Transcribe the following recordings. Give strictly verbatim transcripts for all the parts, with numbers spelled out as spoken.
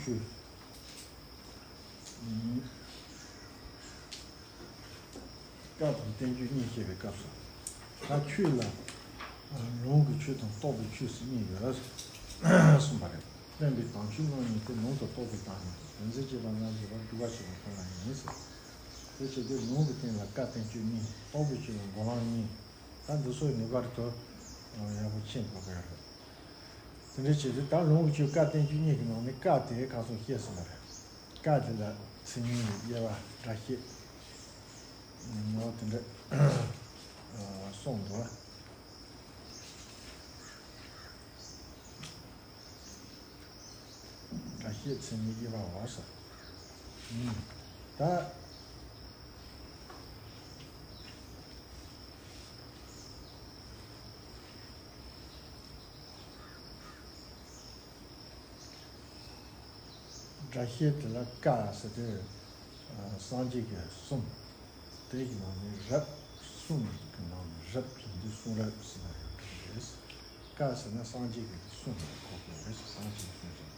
ཆོས། སྐབས་དང་བསྟན་བཅོས་གཉིས་བཤད་པའི་སྐབས་སུ། ད་ཆོས་ལ་ལུང་གི་ཆོས་དང་རྟོགས་པའི་ཆོས་སུ་གཉིས་ཡོད་གསུངས་པ་རེད། བསྟན་པའི་དམ་ཆོས་རྣམ་གཉིས་ཏེ། ལུང་དང་རྟོགས་པའི་དོན་ཡིན། དོན་མཛད་བྱེད་པ་རྣམས་བཞི་པ་སྒྲུབ་པ་བྱེད་པ་ཁོ་ན་ཡིན། དེ་བྱས་ཏེ་ལུང་གི་སྟེང་ལ་བཀའ་བསྟན་བཅོས་གཉིས། རྟོགས་པའི་ཆོས་ལ་འགོག་ལམ་གཉིས། ད་འདི་ཚོ་ངེས་པར་དུ་ཡག་པོ་ཤེས་དགོས་ཀྱི་རེད། དེ་འདྲ་བྱས་ཏེ་ད་ལུང་གི་ཆོས་བཀའ་བསྟན་བཅོས་གཉིས་ཀྱི་ནང་ནས་བཀའ་དེ་ག་ཚོད་བཤད་ཟིན་པ་རེད། བཀའ་དེ་ལ་མཚན་ཉིད་དབྱེ་བ་སྒྲ་བཤད་ངོ་དེ་འདྲ་གསུངས་འདུག་སྒྲ་བཤད་མཚན་ཉིད་དབྱེ་བའོ་ཟེར། ད། སྒྲ་བཤད་དེ་ལ་བཀའ་ཟེར་དུས། སངས་རྒྱས་ཀྱི་གསུང་། དེ་ཡི་ནང་ནས་རབ་གསུང་གི་ནང་ནས་རབ་ཀྱི་འདི་གསུང་རབ་ཟེར་ན་ཡང་འགྲིག་གི་རེད། བཀའ་ཟེར་ན་སངས་རྒྱས་ཀྱི་གསུང་ལ་གོ་དགོས་རེད། སངས་རྒྱས་ཀྱི་གསུང་ཟེར་ན།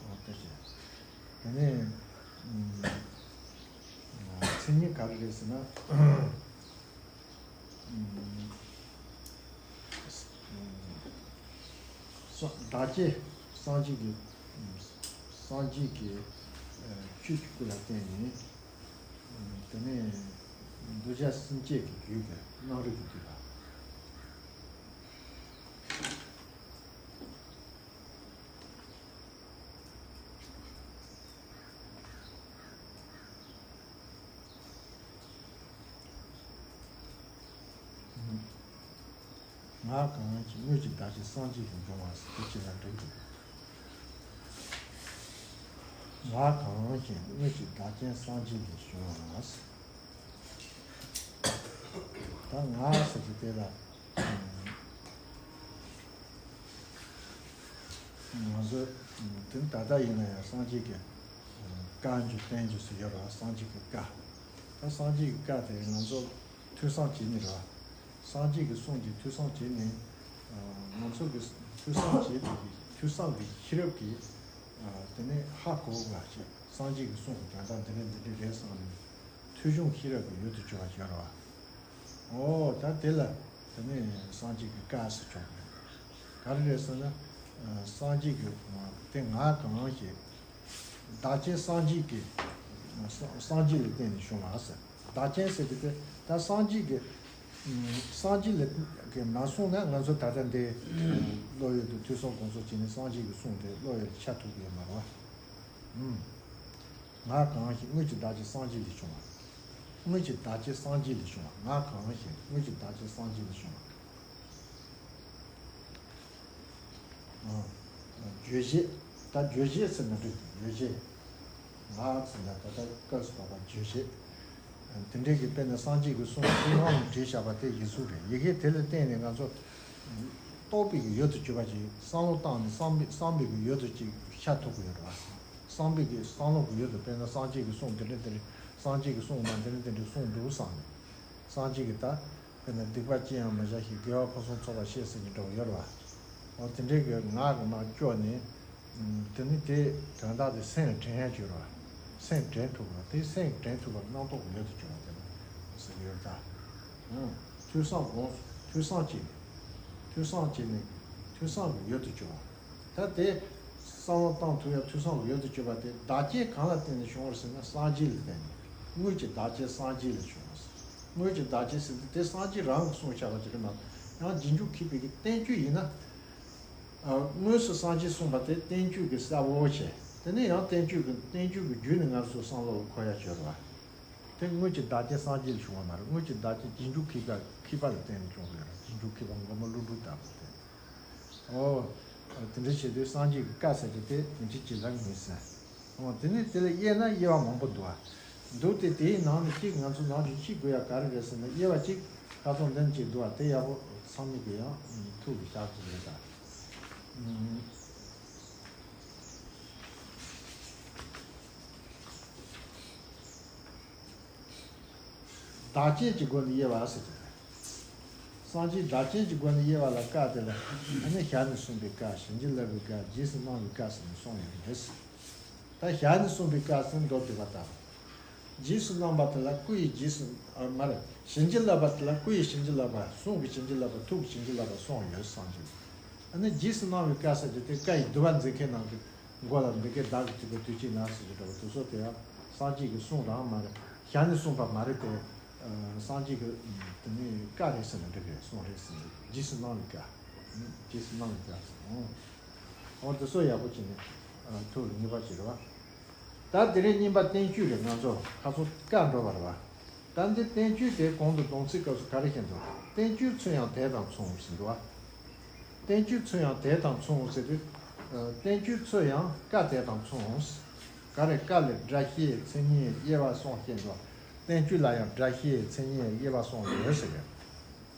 འོ་དེ་བྱས། དེ་ནས་མཚན་ཉིད་ག་རེ་རེད་ཟེར་ན། ས་བདག་བསྐྱེད་སངས་རྒྱས་ཀྱི། སངས་རྒྱས་ཀྱི་ཆོས་ཀྱི་སྐུ་ལ་བརྟེན་ནས། དེ་ནས་གདུལ་བྱ་སེམས་བསྐྱེད་ཀྱི་རྒྱུད་ཀྱི་རྣམ་རིག་གི་རྒྱུད་ལ། ངག་གང་ཞིག་དངོས་ཀྱི་བདག་བསྐྱེད་སངས་རྒྱས་ཀྱི་འབྱུང་བ་ཟེར་དེ་ཅི་ལ་འགྲིག་འདུག་ངག་གང་ཞིག་དངོས་ཀྱི་བདག་རྐྱེན་སངས་རྒྱས་ལས་བྱུང་བ་ཟེར། ད་ངག་ཟེར་གྱི་དེ་ལ། ང་ཚོ་དེ་ད་ལྟ་ཡིན་ན་ཡང་སངས་རྒྱས་ཀྱི་བཀའ་འགྱུར་བསྟན་འགྱུར་ཟེར་ཡོད་རེད་བ། སངས་རྒྱས་ཀྱི་བཀའ། ད་སངས་རྒྱས་ཀྱི་བཀའ་དེ་ང་ཚོ་ཐོས་བསམ་བྱེད་ནི་རེད་བ། སངས་རྒྱས་ཀྱི་གསུང་དེ་ཐོས་བསམ་བྱེད་ནི། ང་ཚོ་གི་ཐོས་བསམ་བྱེད་དེ་གི་ཐོས་བསམ་གྱི་ཤེས་རབ་ཀྱིས་དེ་ནས་ཧ་གོ་བ་ཞིག་སངས་རྒྱས་ཀྱི་གསུང་གི་དོན་དག་འདི་འདྲ་འདི་འདྲ་རེད་བསམ་ནས། ཐོས་བྱུང་ཤེས་རབ་ཀྱི་ཡུལ་དུ་གྱུར་པ་ཡོད་རེད་བ། འོ་ད་དེ་ལ་དེ་ནས་སངས་རྒྱས་ཀྱི་བཀའ་ཟེར་ཆོག་གི་རེད། ག་རེ་རེད་ཟེར་ན། སངས་རྒྱས་ཀྱི་དེ་ངག་གང་ཞིག་བདག་རྐྱེན་སངས་རྒྱས་ཀྱི། སངས་རྒྱས་ལ་བརྟེན་ནས་བྱུང་བ་ཟེར། བདག་རྐྱེན་ཟེར་དེ་དེ་ད་སངས་རྒྱས་ཀྱི། སངས་རྒྱས་ལ་གི་མ་གསུངས་ན་ང་ཚོ་ད་ལྟ་འདི་བློ་ཡུལ་དུ་ཐོས་བསམ་སྒོམ་གསུམ་བྱས་ནས་སངས་རྒྱས་ཀྱི་གསུང་དེ་བློ་ཡུལ་དུ་འཆར་ཐུབ་ཀྱི་ཡོད་མ་རེད་བ། ངག་གང་ཞིག་དངོས་ཀྱི་བདག་རྐྱེན་སངས་རྒྱས་ལས་བྱུང་བ། དངོས་ཀྱི་བདག་རྐྱེན་སངས་རྒྱས་ལས་བྱུང་བ། ངག་གང་ཞིག་དངོས་ཀྱི་བདག་རྐྱེན་སངས་རྒྱས་ལས་བྱུང་བ། བརྗོད་བྱེད། ད་རྗོད་བྱེད་ཟེར་ན་འགྲིག་བརྗོད་བྱེད། ངག་ཟེར་ན་ད་ལྟ་སྐབས་སུ་བབ་པ་རྗོད་བྱེད། དེ་འདྲའི་གི་དཔེར་ན་སངས་རྒྱས་ཀྱི་གསུང་ཚིག་ངག་ནས་བྲིས་བཞག་པ་དེ་ཡིག་གཟུགས་རེད། ཡི་གེ་དེ་ལ་བརྟེན་ནས་ང་ཚོ་རྟོགས་པའི་གི་ཡུལ་དུ་གྱུར་པ་ཅིག་བསམ་བློ་བཏང་ནས་བསམ་པའི་བསམ་པའི་གི་ཡུལ་དུ་ཅིག་ཤར་ཐུབ་ཀྱི་ཡོད་རེད་བ། བསམ་པའི་གི་བསམ་བློ་གི་ཡུལ་དུ་དཔེར་ན་སངས་རྒྱས་ཀྱི་གསུང་འདི་འདྲ་འདི་འདྲ་སངས་རྒྱས་ཀྱི་གསུང་ནང་འདི་འདྲ་འདི་འདྲ་གསུངས་འདུག་བསམ་ནས། སངས་རྒྱས་ཀྱིས་ད། དཔེར་ན་སྡིག་པ་ཅི་ཡང་མི་བྱ་ཞིང་། དགེ་བ་ཕུན་སུམ་ཚོགས་པར་སྤྱད་ཟེར་གྱི་འདྲ་བོ་ཡོད་རེད་བ། འོ་དེ་འདྲའི་གི་ངག་གི་ནང་སྐྱོར་ནས། དེ་ནི་དེ་དོན་དག་དེ་སེམས་དྲན་ཡ་གྱུར་བ། སེམས་དྲན་ཐུབ་པ་དེ་སེམས་དྲན་ཐུབ་པ་རྣམ་རྟོག་གི་ཡུལ་དུ་གྱུར་བ་དེ་ལ་ཟེར་གྱི་ཡོད་ད། ཐོས་བསམ་སྒོམ་ཐོས་བསམ་བྱས་ནས། ཐོས་བསམ་བྱས་ནས་ཐོས་བསམ་གྱི་ཡུལ་དུ་གྱུར་བ། ད་དེ་བསམ་བློ་བཏང་ཐུབ་ཡ་ཐོས་བསམ་གྱི་ཡུལ་དུ་གྱུར་པ་དེ་བདག་རྐྱེན་གང་ལ་བརྟེན་ནས་བྱུང་བ་རེད་ཟེར་ན་སངས་རྒྱས་ལ་བརྟེན་ནས། དངོས་ཀྱི་བདག་རྐྱེན་སངས་རྒྱས་ལས་བྱུང་བ་ཟེར། དངོས་ཀྱི་བདག་རྐྱེན་ཟེར་དུས་དེ་སངས་རྒྱས་རང་གིས་གསུངས་བཞག་པ་ཅིག་རེད་མ་གཏོགས་ཡང་རྗེས་འཇུག་མཁས་པའི་གི་བསྟན་བཅོས་ཡིན་ན། དངོས་སུ་སངས་རྒྱས་གསུངས་པ་དེ་བསྟན་བཅོས་ཀྱི་གསལ་བོ་བྱས། དེ་ནས་ཡང་བསྟན་བཅོས་ཀྱི་བསྟན་བཅོས་ཀྱི་བརྒྱུད་ནས་ང་ཚོ་བསམ་བློ་ལ་འཁོར་ཡ་བྱོས་ར། དེ་དངོས་ཀྱི་བདག་རྐྱེན་སངས་རྒྱས་ལས་བྱུང་བ་མ་རེད། དངོས་ཀྱི་བདག་རྐྱེན་རྗེས་འཇུག་མཁས་པ་མཁས་པ་ལ་བརྟེན་ནས་བྱུང་བ་རེད། རྗེས་འཇུག་མཁས་པ་མགོན་པོ་ཀླུ་སྒྲུབ་ལྟ་བུ་དེ། ཨོ། དེ་འདྲ་བྱས་དུས་སངས་རྒྱས་ཀྱི་བཀའ་ཟེར་གྱི་དེ་དེ་འདྲ་ཅིག་ལ་ངེས་ཟེར། ཨོ་དེ་ནས་དེ་ལ་དབྱེ་ན་དབྱེ་བ་མང་པོ་འདུག་ཨ། འདུག་སྟེ་དེའི་ནང་ནས་གཅིག་ང་ཚོ་ནང་བཞིན་གཅིག་དགོས་ཡ་ག་རེ་རེད་ཟེར་ན་དབྱེ་བ་གཅིག་ཁ་སང་འདི་ནས་གཅིག་འདུག་ཨ། དེ་ཡག་པོ་ཚང་མས་གི་ཡང་ཐུགས་ཀྱི་བཞག་གི་རེད་ད། བདག་རྐྱེན་གྱི་སྒོ་ནས་དབྱེ་བ་ཟེར་གྱི་རེད། སངས་རྒྱས་བདག་རྐྱེན་གྱི་སྒོ་ནས་དབྱེ་བ་ལ་བཀའ་དེ་ལ་ཨ་ནི་ཞལ་ནས་གསུངས་པའི་བཀའ། བྱིན་གྱིས་བརླབས་པའི་བཀའ། རྗེས་སུ་གནང་བའི་བཀའ་ཟེར་ནས་གསུངས་ཡོད་རེད། ད་ཞལ་ནས་གསུངས་པའི་སྐབས་སུ་མདོ་སྡུད་པ་དང་། རྗེས་སུ་གནང་བ་དེ་ལ་སྐུ་ཡི་རྗེས་སུ་ཨ་མ་རེད། བྱིན་གྱིས་བརླབས་པ་དེ་ལ་སྐུ་ཡི་བྱིན་གྱིས་བརླབས་པ། གསུང་གི་བྱིན་གྱིས་བརླབས་པ། ཐུགས་ཀྱི་བྱིན་གྱིས་བརླབས་པ་གསུངས་ཡོད། སངས་རྒྱས་ཀྱིས། ཨ་ནི་རྗེས་སུ་གནང་བའི་སྐབས་སུ་དེ་བཀའ་ཡི་བསྡུ་བ་མཛད་མཁན་ནང་གི་མགོ་ལ་འདི་སྐད་བདག་གིས་ཐུགས་ཀྱི་དུས་གཅིག་ན་ཟེར་གྱི་འདྲ་བ་དེ་ཚོ་དེ་ཡང་སངས་རྒྱས་ཀྱི་གསུང་རང་མ་རེད། ཞལ་ནས་གསུངས་པ་མ་རེད་དེ། སངས་རྒྱས་ཀྱི་དེ་ནི་བཀའ་རེད་ཟེར་ན་འགྲིག་གི་རེད། གསུང་རེད་ཟེར་ན་རྗེས་སུ་གནང་བའི་བཀའ། རྗེས་སུ་གནང་བའི་བཀའ་ཟེར། འོ་དེ་ཚོ་ཡག་པོ་བྱས་ནས་ཐུགས་ལ་ངེས་པ་བྱེད་རོགས། ད་དེ་རིང་གཉིས་པ་བསྟན་བཅོས་རེད། ང་ཚོ་ཁ་སང་བཀའ་འགྲོ་བ་རེད་བ། ད་འདི་བསྟན་བཅོས་དེ་གོང་དུ་བསྡོམས་ཚིག་སྐབས་སུ་ག་རེ་བཤད་འདུག་བསྟན་བཅོས་ཚུལ་ཡང་དེ་དང་མཚུངས་ཟེར་འདུག་བ། བསྟན་བཅོས་ཚུལ་ཡང་དེ་དང་མཚུངས་ཟེར་དུས། བསྟན་བཅོས་ཚུལ་ཡང་བཀའ་དེ་དང་མཚུངས། ག་རེ་བཀའ་ལས་སྒྲ་བཤད་མཚན་ཉིད་དབྱེ་བ་གསུངས་བཤད་འདུག་བ། བསྟན་བཅོས་ལ་ཡང་སྒྲ་བཤད་མཚན་ཉིད་དབྱེ་བ་གསུངས་ཡོད་ཟེར་གི།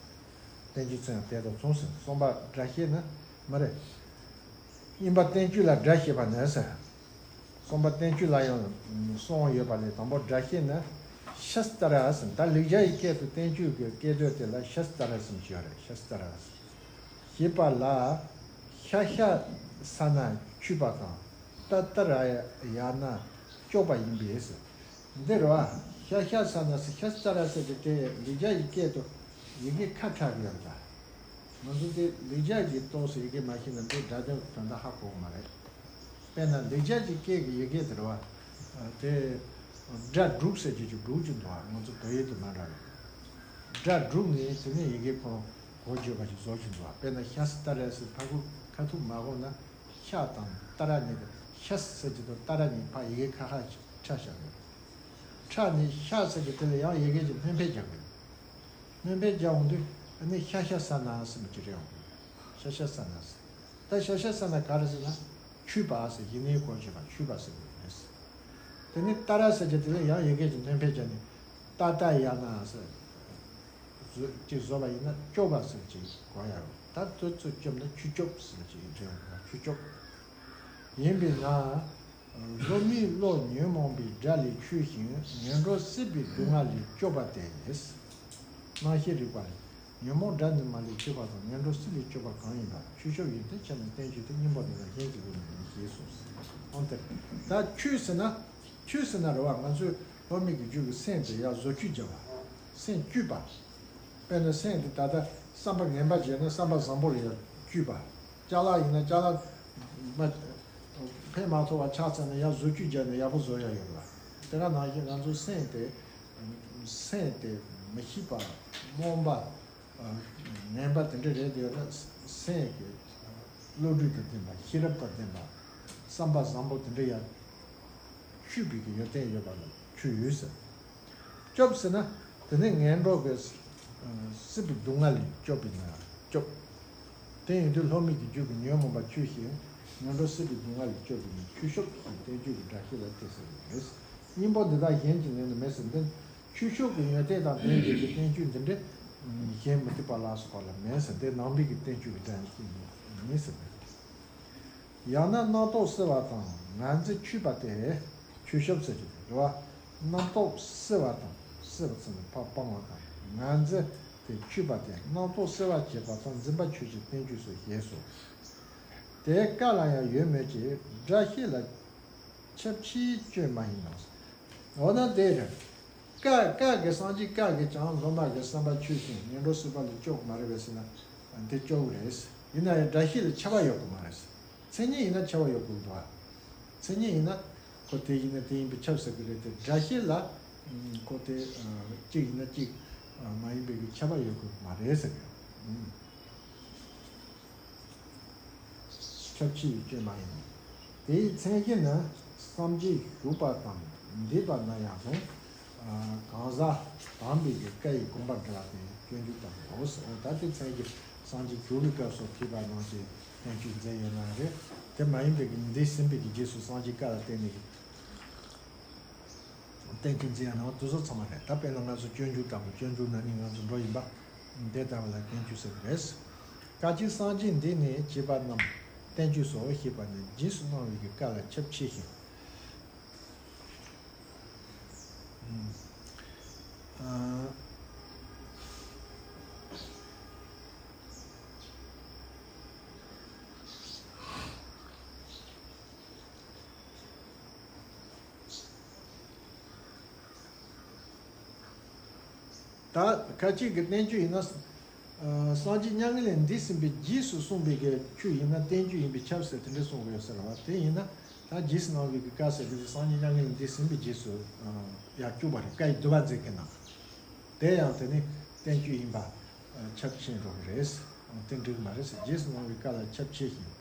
བསྟན་བཅོས་ཚུལ་ཡང་དེ་དང་མཚུངས་ཟེར། གསུམ་པ་སྒྲ་བཤད་ནི་མ་རེད། གཉིས་པ་བསྟན་བཅོས་ལ་སྒྲ་བཤད་པ་ནི་ཟེར། གསུམ་པ་བསྟན་བཅོས་ལ་ཡང་གསུངས་ཡོད་པ་ལས་དང་པོ་སྒྲ་བཤད་ནི་ཤ་སྟ་ར་ཟེར། ད་ལེགས་སྦྱར་གྱི་སྐད་དུ་བསྟན་བཅོས་ཀྱི་སྐད་དོད་དེ་ལ་ཤ་སྟ་ར་ཟེར་གྱི་ཡོད་རེད། ཤ་སྟ་ར་ཟེར། ཞེས་པ་ལ་ཤ་ཤ་ས་ན་འཁྱུད་པ་དང་། ཏ་ཏ་ར་ཡ་ན་གཅོག་པ་ཡིན་པས་ཟེར། འདིར་བ་ཤ་ཤ་ས་ན་ཟེར། ཤ་སྟ་ར་ཟེར་གྱི་དེ་ལེགས་སྦྱར་གྱི་སྐད་དུ་ཡི་གེ་ཁ་ཁྲ་གི་ཡོད་ད། ང་ཚོ་དེ་ལེགས་སྦྱར་གྱི་ཏོག་ཙམ་ཡི་གེ་མ་ཤེས་ན་འདི་སྒྲ་དོན་དོན་དག་ཧ་གོ་གི་མ་རེད། དཔེར་ན་ལེགས་སྦྱར་གྱི་སྐད་ཀྱི་ཡི་གེ་དེ་རེད་བ། དེ་སྒྲ་སྒྲུག་ཟེར་གྱི་ཅིག་སྒྲུག་གི་འདུག་བ། ང་ཚོ་བོད་ཡིག་དེ་མ་འདྲ་རེད། སྒྲ་སྒྲུག་ནས་དེ་ནས་ཡི་གེ་ཁོ་གོ་བརྗོད་པ་ཞིག་བཟོ་གི་འདུག་བ། དཔེར་ན་ཤ་སི་ཏ་ར་ཟེར་ཕ་ཁུ་ཁ་ཐུག་མ་གོ་ན་ཤ་དང་ཏ་ར་གཉིས་ཀྱི་ཤ་ཟེར་གྱི་དང་ཏ་ར་གཉིས་ཕ་ཡི་གེ་ཁ་ཁ་ཁྲ་བཞག་ཡོད། ཁྲ་ནས་ཤ་ཟེར་གྱི་དེ་ལ་ཡང་ཡི་གེ་ཅིག་སྨོན་དཔེ་རྒྱག་དགོས། སྨོན་དཔེ་རྒྱག་འོང་དུས་ཨ་ནི་ཤ་ཤ་ས་ན་ཟེར་མི་ཅིག་རེད་འོང་། ཤ་ཤ་ས་ན་ཟེར། ད་ཤ་ཤ་ས་ན་ག་རེ་ཟེར་ན། འཁྱུད་པ་ཟེར། ཡིན་ནའི་གོ་བྱེད་པ་འཁྱུད་པ་ཟེར་གྱི་རེད། དེ་ནས་ཏ་ར་ཟེར་གྱི་དེ་ལ་ཡང་ཡི་གེ་ཅིག་སྨོན་དཔེ་རྒྱག་ནས་ཏ་ཏ་ཡ་ན་ཟེར། བཟོ་ཅིག་བཟོ་བ་ཡིན་ན་སྐྱོབ་པ་ཟེར་ཅིག་གོ་ཡ་རོ། ད་དུས་ཚོད་སྐྱོབ་ན་ཆུ་སྐྱོབ་ཟེར་ཅིག་རེད་འོང་། ཆུ་སྐྱོབ། ཡིན་པས་ན། སློབ་མས་བློ་ཉོན་མོངས་པའི་དགྲ་ལས་ཆོས་ཤིང་ངན་འགྲོ་སྲིད་པའི་སྡུག་བསྔལ་ལས་སྐྱོབ་པ་སྟེ། རྣམ་ཤེས་རིག་པ་ལས། ཉོན་མོངས་དགྲ་ནི་མ་ལུས་སྐྱོབ་པ་དང་། ངན་འགྲོ་སྲིད་ལས་སྐྱོབ་པ་གང་ཡིན་པ། ཆོས་སྐྱོབ་ཡོན་ཏན་ཆ་ནས་བསྟན་བཅོས་དེ་སྙིང་པོ་འདི་དག་གཞན་གྱིས་བསླུ་མི་ཉན་ཞེས་གསུངས་སོ། འོན་ཏེ། ད་ཆོས་ཟེར་ན། ཆོས་ཟེར་ན་རེད་བ། ང་ཚོའི་སློབ་མའི་གི་རྒྱུད་ཀྱི་སེམས་དེ་ཡར་བཟོ་བཅོས་བརྒྱབ་པ། སེམས་བཅོས་པ། དཔེར་ན་སེམས་དེ་ད་ལྟ་བསམ་པ་ངན་པ་བྱས་ན་བསམ་པ་བཟང་པོ་ལ་ཡར་བཅོས་པ། ཅ་ལག་ཡིན་ན་ཅ་ལག་མ་ཕན་མ་ཐོགས་པ་ཆགས་ཚར་ན་ཡར་བཟོ་བཅོས་བརྒྱབ་ནས་ཡག་པོ་བཟོ་ཡ་ཡོད་རེད་བ། དེ་ག་ནང་བཞིན་ང་ཚོའི་སེམས་དེ། སེམས་དེ་མི་སྐྱིད་པ། རྨོངས་པ། ངན་པ་དེ་འདྲ་རེད་དེ་ཡོད་ན་སེམས་ཀྱི་བློ་གྲོས་དང་ལྡན་པ། ཤེས་རབ་དང་ལྡན་པ། བསམ་པ་བཟང་པོ་དེ་འདྲ་ཡར་བཅོས་པའི་གི་ཡོན་ཏན་ཡོད་པ་ལ་ཆོས་ཡོད་ཟེར། སྐྱོབ་ཟེར་ན་དེ་ནི་ངན་འགྲོ་གི་སྲིད་པའི་སྡུག་བསྔལ་ལས་སྐྱོབ་པའི་ན་སྐྱོབ། དེ་ཡིན་དུས་སློབ་མའི་གི་རྒྱུད་ཀྱི་ཉོན་མོངས་པ་ཆོས་ཤིག་ངན་འགྲོ་སྲིད་པའི་སྡུག་བསྔལ་ལས་སྐྱོབ་པའི་ཆོས་སྐྱོབ་ཀྱི་བསྟན་བཅོས་ཀྱི་སྒྲ་བཤད་ལ་དེ་ཟེར་བ་རེད། སྙིང་པོ་འདི་དག་གཞན་གྱིས་ལེན་དུ་མེད་ཟེར་འདི། ཆོས་སྐྱོབ་ཀྱི་ཡོན་ཏན་དང་ལྡན་པའི་གི་བསྟན་བཅོས་འདི་འདྲ་གཞན་མུ་སྟེགས་པ་ལ་སོགས་པ་ལ་མེད་ཟེར། འདི་ནང་པའི་གི་བསྟན་བཅོས་ཀྱི་སྒྲ་ཡིན་ཟེར་བ་རེད། ཡང་ན་རྣམ་རྟོག་སེལ་བ་དང་ངར་འཛིན་འཁྱུད་པ་སྟེ། འཁྱུད་ཞབས་ཟེར་གྱི་རེད་བ། རྣམ་རྟོག་སེལ་བ་དང་། སེལ་བ་ཟེར་ན་ཕར་སྤང་བ་དང་། ངར་འཛིན་དེ་འཁྱུད་པ་སྟེ། རྣམ་རྟོག་སེལ་བར་བྱེད་པ་དང་འཛིན་པ་ཆོས་ཀྱི་བསྟན་བཅོས་སོ་ཞེས་སོ། དེའི་བཀའ་ལ་ཡང་ཡོད་མོད་ཀྱི། སྒྲ་བཤད་ལ་ཁྱབ་ཆེས་སྐྱོན་མ་ཡིན་ནོ། འོ་ན་དེ་རེད། བཀའ་བཀའ་གི་སངས་རྒྱས་བཀའ་གི་ཀྱང་སློབ་མ་གི་བསམ་པ་ཆོས་བཞིན་ངན་འགྲོ་སྲིད་པ་ལས་སྐྱོབ་མ་རེད་པས་ཟེར་ན། འདི་སྐྱོབ་རེད། ཡིན་ན་ཡང་སྒྲ་བཤད་ལ་ཁྱབ་པ་ཡོད་དགོས་མ་རེད། མཚན་ཉིད་ཡིན་ན་ཁྱབ་པ་ཡོད་དགོས་འདུག་ཨ། མཚན་ཉིད་ཡིན་ན་ཁོ་དེ་ཡིན་ན་དེ་ཡིན་པའི་ཁྱབ་ཟེར་གི་རེད་དེ། སྒྲ་བཤད་ལ་ཁོ་དེ་གཅིག་ཡིན་ན་གཅིག་མ་ཡིན་པའི་གི་ཁྱབ་པ་ཡོད་དགོས་མ་རེད་ཟེར་གི། ཁྱབ་ཆེས་ཀྱི་སྐྱོན་མ་ཡིན། དེའི་མཚན་གཞི་ནི་སངས་རྒྱས་བཞུགས་པ་དང་འདས་པ་ན་ཡང་རུང་། གང་ཟག་དམ་པའི་གི་བཀའ་ཡི་དགོངས་པ་འགྲེལ་བ་དེ་སྐྱོན་བརྗོད་དང་འོ་ཟེར། འོ་ད་དེ་མཚན་གཞི་སངས་རྒྱས་བཞུགས་པའི་སྐབས་སུ་ཐེག་པ་ནང་གི་བསྟན་བཅོས་མཛད་ཡོད་ན་རེད། དེ་མ་ཡིན་པའི་གི་འདས་ཟིན་པའི་གི་རྗེས་སུ་སངས་རྒྱས་བཀའ་ལ་བརྟེན་ནས་གི། བསྟན་བཅོས་མཛད་ཡ་ནང་དུ་སོ་ཚང་མ་རེད། ད་དཔེར་ན་ང་ཚོ་སྤྱོད་འཇུག་ལྟ་བུ། སྤྱོད་འཇུག་ན་ནི་ང་ཚོ་འགྲོ་ཡིན་པ་འདི་ལྟ་བུ་ལ་བསྟན་བཅོས་ཟེར་བ་རེད། སྐབས་གཅིག་སངས་རྒྱས་འདས་ནས་བྱས་པ་རྣམས་བསྟན་བཅོས་སོ་ཞེས་པ་ནི་རྗེས་སུ་གནང་བའི་གི་བཀའ་ལ་ཁྱབ་ཆེ་ཞིང་། ད་ཁ་ཅིག་གི་བསྟན་བཅོས་ཡིན་ན། ཨ། སངས་རྒྱས་མྱ་ངན་ལས་འདས་ཟིན་པའི་རྗེས་སུ་གསུངས་པའི་གི་ཆོས་ཡིན་ན་བསྟན་བཅོས་ཡིན་པས་ཁྱབ་ཟེར་དེ་འདྲ་གསུང་གི་ཡོད་ཟེར་བ་དེ་ཡིན་ན། ད་རྗེས་སུ་གནང་བའི་གི་བཀའ་ཟེར་གི་སངས་རྒྱས་མྱ་ངན་ལས་འདས་ཟིན་པའི་རྗེས་སུ། ཨ། ཡར་བསྐྱུར་བ་རེད། བཀའ་ཡི་བསྡུ་བ་མཛད་མཁན་ནང་། དེ་ཡང་དེ་ནི་བསྟན་བཅོས་ཡིན་པ་ཁྱབ་ཕྱིན་འགྲོ་གི་རེད། དེ་འགྲིག་མ་རེད་ཟེར། རྗེས་སུ་གནང་བའི་བཀའ་ལ་ཁྱབ་ཆེ་ཞིང་།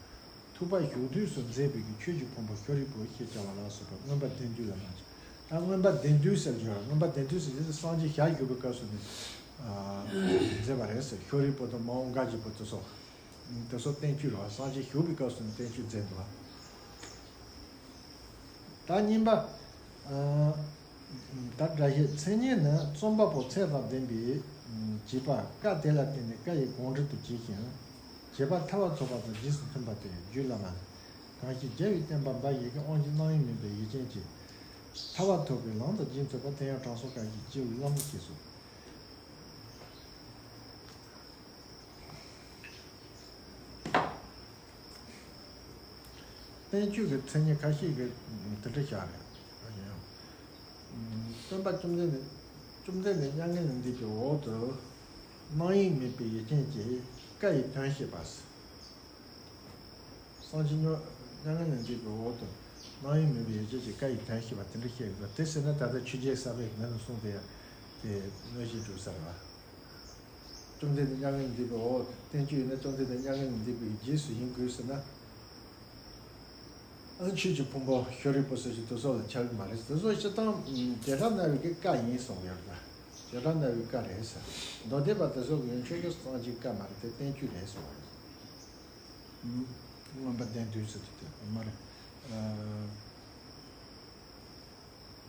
ཐུབ་པ་ཞུགས་དུས་སུ་མཛད་པའི་གི་ཆོས་ཀྱི་ཕུང་པོ་ཤཱ་རིའི་བུ་ཞེས་བྱ་བ་ལ་སོགས་པ་མངོན་པ་བདེན་བསྡུས་ལ་མ་བྱ། ད་མངོན་པ་བདེན་བསྡུས་ཟེར་གྱི་ཡོད། མངོན་པ་བདེན་བསྡུས་ཟེར་གྱི་སངས་རྒྱས་ཞལ་བཞུགས་པའི་སྐབས་སུ་ནི། ཨ། མཛད་པ་རེད་ཟེར། ཤཱ་རིའི་བུ་དང་མ་འོངས་དགའ་བཞིའི་བུ་དེ་ཚོ། དེ་ཚོ་བསྟན་བཅོས་རེད་བ། སངས་རྒྱས་བཞུགས་པའི་སྐབས་སུ་ནི་བསྟན་བཅོས་མཛད་འདུག་བ། ད་གཉིས་པ། ཨ། ད་སྒྲ་བཤད་མཚན་ཉིད་ནི་རྩོམ་པ་པོ་ཚད་དང་ལྡན་པའི་བྱེད་པ། བཀའ་དེ་ལ་བརྟེན་ནས་བཀའ་ཡི་དགོངས་འགྲེལ་དུ་བྱས་ཤིང་། བྱེད་པ་ཐར་པ་ཐོབ་པ་དང་རྗེས་སུ་མཐུན་པ་སྟེ། རྒྱུད་བླ་མ་ལས། གང་ཞིག་རྒྱལ་བའི་བསྟན་པ་འབའ་ཞིག་གི། དབང་བཞི་རྣམ་གཡེང་མེད་པའི་ཡིད་ཅན་གྱིས། ཐར་པ་ཐོབ་པའི་ལམ་དང་རྗེས་མཐུན་པ། དེ་ཡང་དྲང་སྲོང་བཀའ་བཞིན་བགྱི་བའི་ལམ་དུ་སྐྱེས་སོ། བསྟན་བཅོས་ཀྱི་མཚན་ཉིད་ཁ་ཤས་ཀྱིས་དེ་འདྲ་བཞག་རེད། སྟོན་པ་བཅོམ་ལྡན་འདས། བཅོམ་ལྡན་འདས་མྱ་ངན་ལས་འདས་པའི་འོག་ཏུ། རྣམ་གཡེང་མེད་པའི་ཡིད་ཅན་གྱིས་བཀའ་ཡི་དོན་ཤེས་པ། སངས་རྒྱས་མྱ་ངན་ལས་འདས་པའི་འོག་ཏུ། རྣམ་གཡེང་མེད་པའི་ཡིད་ཅན་གྱིས་བཀའ་ཡི་དོན་ཤེས་པ་དེ་འདྲ་བཤད་ཡོད་པ་དེ་ཟེར་ན། ད་ལྟ་ཆོས་རྒྱལ་གསར་པས་ནན་དུ་གསུངས་ཏེ། དེ་གནོད་བྱེད་འགྲོ་ས་རེད་བ། བཅོམ་ལྡན་འདས་མྱ་ངན་ལས་འདས་པའི་འོག་བསྟན་བཅོས་ཡིན་ན་བཅོམ་ལྡན་འདས་མྱ་ངན་ལས་འདས་པའི་རྗེས་སུ་ཡིན་དགོས་ཟེར་ན། ཨ། ཆོས་ཀྱི་ཕུང་པོ་ཤཱ་རིའི་བུ་ཟེར་གྱི་དེ་ཚོ་ལ་ཁྱབ་ཀྱི་མ་རེད། དེ་ཚོ་སྤྱིར་བཏང་བྱེ་བྲག་སྨྲ་བའི་གི་བཀའ་ཡིན་གསུངས་ཡོད་པ། བྱེ་བྲག་སྨྲ་བའི་བཀའ་རེད་ཟེར། མདོ་སྡེ་པ་དེ་ཚོ་གི་ཡོན་ཆོས་ཀྱི་སངས་རྒྱས་བཀའ་མ་རེད། དེ་བསྟན་བཅོས་རེད་གསུངས་པ་རེད། མངོན་པ་བདེན་བསྡུས་ཟེར་གྱི་དེ་མ་རེད།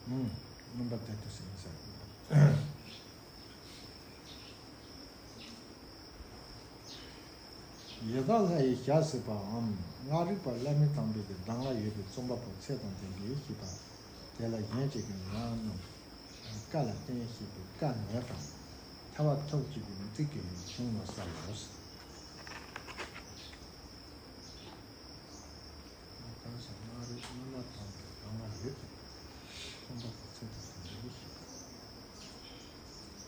ཨ། མངོན་པ་བདེན་བསྡུས་ཟེར་ཡིན་ས་རེད། ཡི་དྭགས་ལྷ་ཡི་ཞལ་གཟིགས་པའམ། སྔགས་རིག་པ་བླ་མེད་དམ་པའི་གདམས་ངག་ཡོད་པའི་རྩོམ་པ་པོ་ཚད་དང་ལྡན་པའི་ཤེས་པ་དེ་ལ་གཞན་གཅིག་གི་ངག་རྣམས་བཀའ་ལ་བརྟེན་ཞེས་པའི་བཀའ་ནས་དང་། ཐར་པ་ཐོབ་ཅེས་པའི་མུ་སྟེགས་ཀྱི་གཞུང་ལ་གསལ་ལོ། གང་ཞིག་སྔགས་རིག་བླ་མེད་དམ་པའི་གདམས་ངག་ཡོད་ཅིང་། རྩོམ་པ་པོ་ཚད་དང་ལྡན་པའི་ཤེས་པ་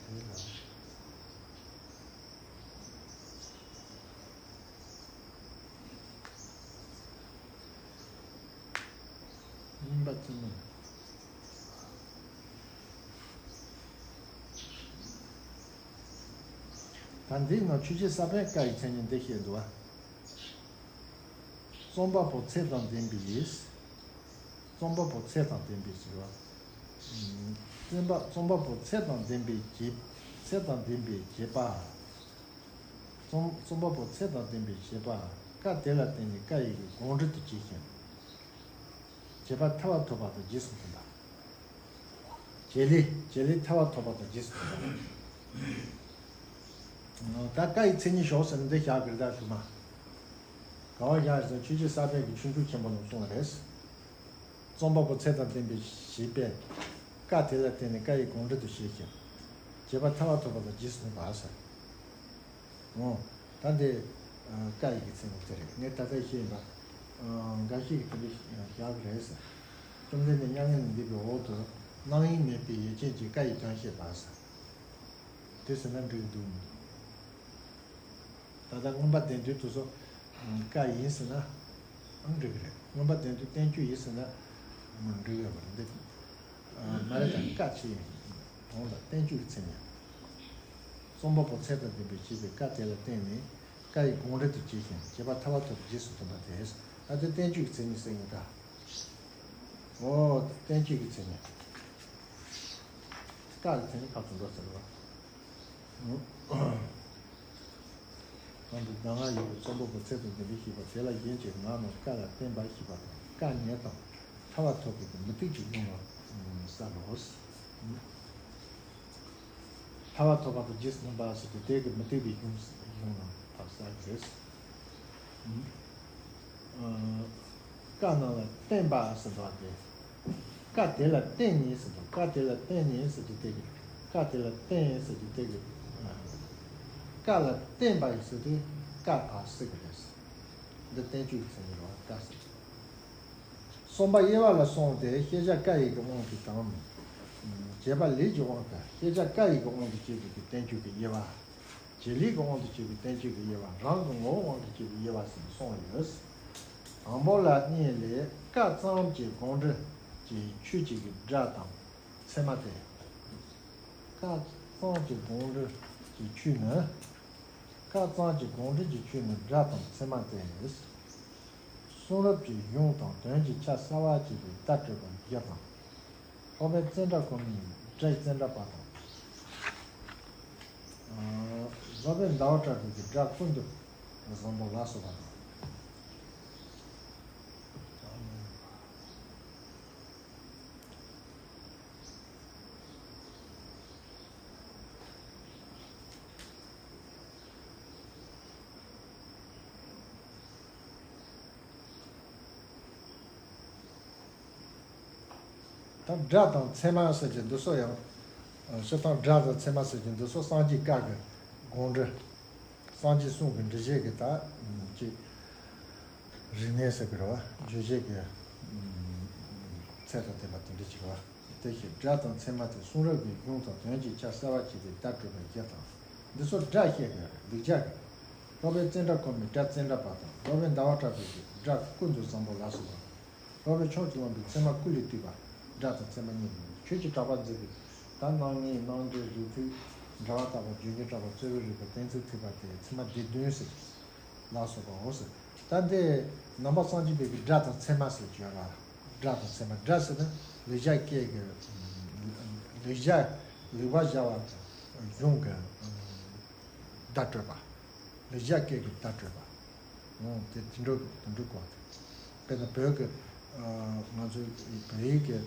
དེ་ལ། སྙིང་པ་ཅི་ནུས། ད་འདིའི་ནང་ཆོས་རྗེ་ས་པཎ་བཀའ་ཡི་མཚན་ཉིད་འདི་བཤད་འདུག་བ། རྩོམ་པ་པོ་ཚད་དང་ལྡན་པའི་ཡིས། རྩོམ་པ་པོ་ཚད་དང་ལྡན་པའི་ཟེར་བ། རྩོམ་པ་རྩོམ་པ་པོ་ཚད་དང་ལྡན་པའི་བྱེད། ཚད་དང་ལྡན་པའི་བྱེད་པ། རྩོམ་རྩོམ་པ་པོ་ཚད་དང་ལྡན་པའི་བྱེད་པ། བཀའ་དེ་ལ་བརྟེན་ནས་བཀའ་ཡི་གི་དགོངས་འགྲེལ་དུ་བྱས་ཤིང་། བྱེད་པ་ཐར་པ་ཐོབ་པ་དང་རྗེས་སུ་མཐུན་པ། བྱེད་ལས་བྱེད་ལས་ཐར་པ་ཐོབ་པ་དང་རྗེས་སུ་མཐུན་པ། ད་བཀའ་ཡི་མཚན་ཉིད་ཞོག་ཟེར་ན་འདི་བཞག་གི་རེད། ད་ཐུབ་མ། ག་བ་བཞག་ཟེར་ན་ཆོས་རྗེ་ས་པཎ་གྱི་ཆོས་འབྱུང་ཆེན་པོ་ནང་གསུངས་པ་རེད། རྩོམ་པ་པོ་ཚད་དང་ལྡན་པའི་བྱེད་པས། བཀའ་དེ་ལ་བརྟེན་ནས་བཀའ་ཡི་དགོངས་འགྲེལ་དུ་བྱས་ཤིང་། བྱེད་པ་ཐར་པ་ཐོབ་པ་དང་རྗེས་སུ་མཐུན་པ་ཟེར། འོ། ད་འདི་བཀའ་ཡི་གི་མཚན་ཉིད་དེ་རེད། ངས་ད་ལྟ་བཤད་ཡིན་པ། འགའ་ཞིག་གིས་དེ་འདྲ་བཞག་གི་རེད་ཟེར། བཅོམ་ལྡན་འདས་མྱ་ངན་ལས་འདས་པའི་འོག་ཏུ་རྣམ་གཡེང་མེད་པའི་ཡིད་ཅན་གྱིས་བཀའ་ཡི་དོན་བཤད་པ་ཟེར། དེ་ཟེར་ན་འགྲིག་གི་འདུག་མི་འདུག་ད་ལྟ་མངོན་པ་བདེན་བསྡུས་དེ་ཚོ་བཀའ་ཡིན་ཟེར་ན་ཨང་འགྲིག་གི་རེད། མངོན་པ་བདེན་བསྡུས་བསྟན་བཅོས་ཡིན་ཟེར་ན་མི་འགྲིག་ཡོད་མ་རེད། འདི་མ་རེད། ད་བཀའ་ཆེ་ཡིན་དོན་དང་བསྟན་བཅོས་ཀྱི་མཚན་ཉིད། རྩོམ་པ་པོ་ཚད་དང་ལྡན་པའི་བྱེད་པའི་བཀའ་དེ་ལ་བརྟེན་ནས་བཀའ་ཡི་དགོངས་འགྲེལ་དུ་བྱས་ཤིང་བྱེད་པ་ཐར་པ་ཐོབ་རྗེས་སུ་མཐུན་པ་དེ། ད་དེ་བསྟན་བཅོས་ཀྱི་མཚན་ཉིད་ཟེར་ཡིན་ད། འོ་བསྟན་བཅོས་ཀྱི་མཚན་ཉིད། བཀའ་ཡི་མཚན་ཉིད་ཁ་ཐུག་འགྲོ་ཟེར་བ། གང་དུ་གདམས་ངག་ཡོད་པའི་རྩོམ་པ་པོ་ཚད་དང་ལྡན་པའི་ཤེས་པ་དེ་ལ་གཞན་གྱི་ངག་རྣམས་བཀའ་ལ་བརྟེན་པ་ཞེས་པ་དང་བཀའ་ནས་དང་ཐར་པ་ཐོབ་པའི་མུ་སྟེགས་ཀྱི་གཞུང་ལ་གསལ་ལོ། ཐར་པ་ཐོབ་པ་དང་རྗེས་སུ་མཐུན་པ་ཟེར་དུས་དེ་གི་མུ་སྟེགས་པའི་གཞུང་གཞུང་ལ་ཕར་གསལ་གི་རེད། བཀའ་རྣམས་ལ་བརྟེན་པ་ཟེར་བ་དེ། བཀའ་དེ་ལ་བརྟེན་ནས་ཟེར་དུས་བཀའ་དེ་ལ་བརྟེན་ནས་ཟེར་དུས་དེ་གི་བཀའ་དེ་ལ་བརྟེན་ཟེར་དུས་དེ་གི་བཀའ་ལ་བརྟེན་པ་ཡིན་ཟེར་དུས་བཀའ་ཕར་གསལ་གི་རེད། འདི་བསྟན་བཅོས་ཀྱི་མཚན་ཉིད་རེད་བ། བཀའ་ཟེར། གསུམ་པ་དབྱེ་བ་ལ་སོང་སྟེ་ཤེས་བྱ་བཀའ་ཡི་གི་དབང་གིས་དང་། བྱེད་པ་ལས་ཀྱི་དབང་དུ་ཤེས་བྱ་ཀ་ཡིག་གི་དབང་དུ་བྱས་པའི་གི་བསྟན་བཅོས་ཀྱི་དབྱེ་བ། བྱེད་ལས་ཀྱི་དབང་དུ་བྱས་པའི་བསྟན་བཅོས་ཀྱི་དབྱེ་བ། རང་གི་ངོ་བོའི་དབང་དུ་བྱས་པའི་དབྱེ་བ་ཟེར་ནས་གསུངས་ཡོད། དང་པོ་ལ་གཉིས་ལས་ཀ་ཙམ་གྱི་དགོངས་འགྲེལ་གྱི་ཆོས་ཅན་གྱི་སྒྲ་དང་ཚད་མ་སྟེ། ཀ་ཙམ་གྱི་དགོངས་འགྲེལ་གྱི་ཆོས་ནི། ཀ་ཙམ་གྱི་དགོངས་འགྲེལ་གྱི་ཆོས་ནི་སྒྲ་དང་ཚད་མ་སྟེ། གསུང་རབ་ཀྱི་གཞུང་དང་དོན་གྱི་ཆ་གསལ་བར་བྱེད་པའི་བརྡ་སྤྲོད་པ་བཞི་དང་། སློབ་དཔོན་ཙནྡྲ་གོ་མིའི་སྒྲ་ཙནྡྲ་པ་དང་། སློབ་དཔོན་ཟླ་བ་གྲགས་པའི་སྒྲ་ཀུན་ཏུ་བཟང་པོ་ལ་སོགས་པ་དང་། ད་སྒྲ་དང་ཚད་མ་ཟེར་གྱི་འདི་ཚོ་ཡང་། སྤྱིར་བཏང་སྒྲ་དང་ཚད་མ་ཟེར་གྱི་འདི་ཚོ་སངས་རྒྱས་བཀའ་གི་དགོངས་འགྲེལ། སངས་རྒྱས་གསུང་གི་འགྲེལ་བཤད་ཀྱི་ད་ཅིག་རིག་གནས་ཟེར་གི་རེད་བ། བརྗོད་བྱེད་ཀྱི་ཚད་དང་ལྡན་པ་དེ་འདྲ་ཅིག་རེད་བ། དེ་བཞིན་སྒྲ་དང་ཚད་མ་དེ་གསུང་རབ་ཀྱི་གཞུང་དང་དོན་གྱི་ཆ་གསལ་བར་བྱེད་པའི་བརྡ་སྤྲོད་པ་བཞི་དང་། འདི་ཚོ་སྒྲ་བཤད་ཀྱི་ལེགས་སྦྱར་གྱི། སློབ་དཔོན་ཙནྡྲ་གོ་མིའི་སྒྲ་ཙནྡྲ་པ་དང་། སློབ་དཔོན་ཟླ་བ་གྲགས་པའི་སྒྲ་ཀུན་ཏུ་བཟང་པོ་ལ་སོགས་པ། སློབ་དཔོན་ཕྱོགས་ཀྱི་བླ་མའི་ཚད་མ་ཀུན་ལས་བཏུས་པ། སྒྲ་དང་ཚད་མ་གཉིས་ནི་ཆོས་ཀྱི་གྲགས་པ་མཛད་པའི་ད་སྣང་ངེས་སྣང་འགྲེལ་རིགས་མཐུན་འགྲེལ་པ་ལྟ་བུ་རྗོད་བྱེད་གྲགས་པ་རྩོད་པའི་རིགས་པ་གཏན་ཚིགས་ཐེག་པ་སྟེ་ཚད་མ་སྡེ་བདུན་ཟེར། ལ་སོགས་པའོ་ཟེར། ད་འདི་ནང་པ་སངས་རྒྱས་པའི་གི་སྒྲ་དང་ཚད་མ་ཟེར་གྱི་ཡོད་ལ། སྒྲ་དང་ཚད་མ། སྒྲ་ཟེར་ན་ལེགས་སྦྱར་སྐད་ཀྱི་ལེགས་སྦྱར་ལེགས་པར་སྦྱར་བ་གཞུང་གི་བརྡ་སྤྲོད་པ། ལེགས་སྦྱར་སྐད་ཀྱི་བརྡ་སྤྲོད་པ། འོ་དེ་དེ་འགྲོ་དེ་འགྲོ་གོ། དཔེར་ན་བོད་ཀྱི་ང་ཚོའི་བོད་ཡིག་གི་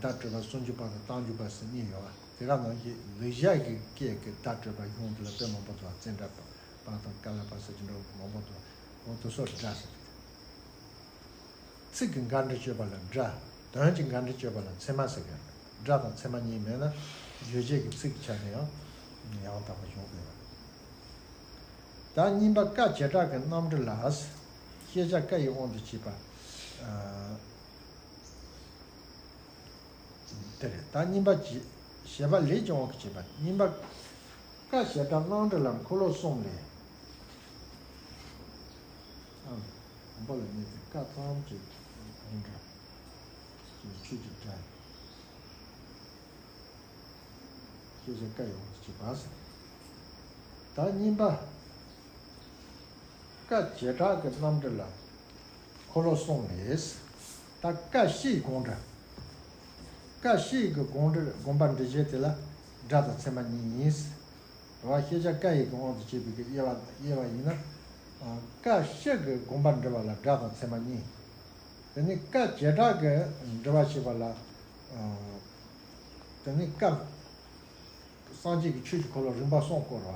བརྡ་སྤྲོད་པ་སུམ་ཅུ་པ་དང་རྟགས་འཇུག་པ་ཟེར་གཉིས་ཡོད་པ། དེ་ག་ནང་བཞིན་ལེགས་སྦྱར་གྱི་སྐད་ཀྱི་བརྡ་སྤྲོད་པ་གཞུང་དེ་ལ་དཔེ་མང་པོ་འདུག་ཙནྡྲ་པ་དང་ཀ་ལ་པ་ཟེར་གྱི་འགྲོ་མང་པོ་འདུག་འོ་དེ་སོགས་སྒྲ་ཟེར། ཚིག་གི་འགལ་འབྲེལ་གཅོད་པ་ལ་སྒྲ། དོན་གྱི་འགལ་འབྲེལ་གཅོད་པ་ལ་ཚད་མ་ཟེར་གི། སྒྲ་དང་ཚད་མ་གཉིས་མེད་ན་རྗོད་བྱེད་ཀྱི་ཚིག་གི་ཆ་ནས་ཡང་ཡང་དག་པ་བྱུང་དགོས་པ། ད་གཉིས་པ་ཀ་བྱེ་བྲག་གི་རྣམ་འགྲེལ་ལ། ཤེས་བྱ་ཀ་ཡི་དབང་དུ་བྱས་པ། དེ་རེད། ད་གཉིས་པ་བྱེད་པ་ལས་ཀྱི་དབང་གིས་བྱས་པ། གཉིས་པ། ཀ་བྱེ་བྲག་རྣམ་འགྲེལ་ལ་འཁོར་ལོ་གསུམ་ལས། ཨང་། དང་པོ་ལ་གནས་ཚུལ་ཀ་ཙམ་གྱི་དབང་གྲགས་ཀྱི་ཆོས་ཀྱི་སྒྲ། ཤེས་བྱ་ཀ་ཡི་དབང་དུ་བྱས་པ་ཟེར། ད་གཉིས་པ། ཀ་བྱེ་བྲག་གི་རྣམ་འགྲེལ་ལ་འཁོར་ལོ་གསུམ་ལས། ད་ཀ་བཤད་དགོངས་འགྲེལ། ཀ་བཤད་ཀྱི་དགོངས་འགྲེལ་དགོངས་པ་འགྲེལ་བྱེད་དེ་ལ་སྒྲ་དང་ཚད་མ་གཉིས་ཡིན། རེད་བ། ཤེས་བྱ་ཀ་ཡི་གི་དབང་དུ་བྱས་པའི་གི་དབྱེ་བ་དབྱེ་བ་ཡིན་ན། ཀ་བཤད་ཀྱི་དགོངས་པ་འགྲེལ་བ་ལ་སྒྲ་དང་ཚད་མ་གཉིས། དེ་ནས་ཀ་བྱེ་བྲག་གི་འགྲེལ་བ་བྱེད་པ་ལ། དེ་ནས་ཀ། སངས་རྒྱས་ཀྱི་ཆོས་ཀྱི་འཁོར་ལོ་རིམ་པ་གསུམ་བསྐོར་བ།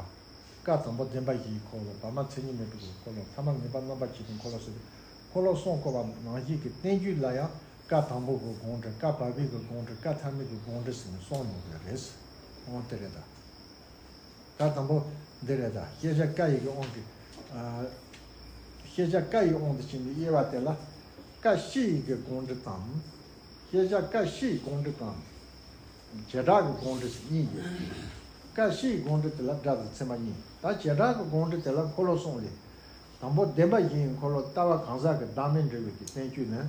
ཀ་དང་པོ་བདེན་པ་བཞིའི་འཁོར་ལོ། བར་མ་མཚན་ཉིད་མེད་པའི་འཁོར་ལོ། ཐ་མ་ངེས་པ་རྣམ་པར་འབྱེད་པའི་འཁོར་ལོ་ཟེར་ཏེ། འཁོར་ལོ་གསུམ་བསྐོར་བ་ནང་བཞིན་གྱི་བསྟན་བཅོས་ལ་ཡང་ཀ་དང་པོ་གི་དགོངས་འགྲེལ། ཀ་བར་པའི་གི་དགོངས་འགྲེལ། ཀ་ཐ་མའི་གི་དགོངས་འགྲེལ་ཟེར་ནས་གསུངས་ཡོང་གི་རེད། འོ་དེ་རེད་ད། ཀ་དང་པོ་འདི་རེད་ད། ཤེས་བྱ་ཀ་ཡི་གི་དབང་གིས། ཤེས་བྱ་ཀ་ཡི་དབང་དུ་བྱས་པའི་དབྱེ་བ་དེ་ལ། ཀ་བཤད་ཀྱི་དགོངས་འགྲེལ་དང་། ཤེས་བྱ་ཀ་བཤད་དགོངས་འགྲེལ་དང་། བྱེ་བྲག་གི་དགོངས་འགྲེལ་ཟེར་གཉིས་ཡོད། ཀ་བཤད་དགོངས་འགྲེལ་དེ་ལ་སྒྲ་དང་ཚད་མ་གཉིས། ད་བྱེ་བྲག་གི་དགོངས་འགྲེལ་དེ་ལ་འཁོར་ལོ་གསུམ་ལས། དང་པོ་བདེན་པ་བཞིའི་འཁོར་ལོ་ལྟ་བ་གང་ཟག་གི་བདག་མེད་འགྲེལ་བའི་གི་བསྟན་བཅོས་ནི།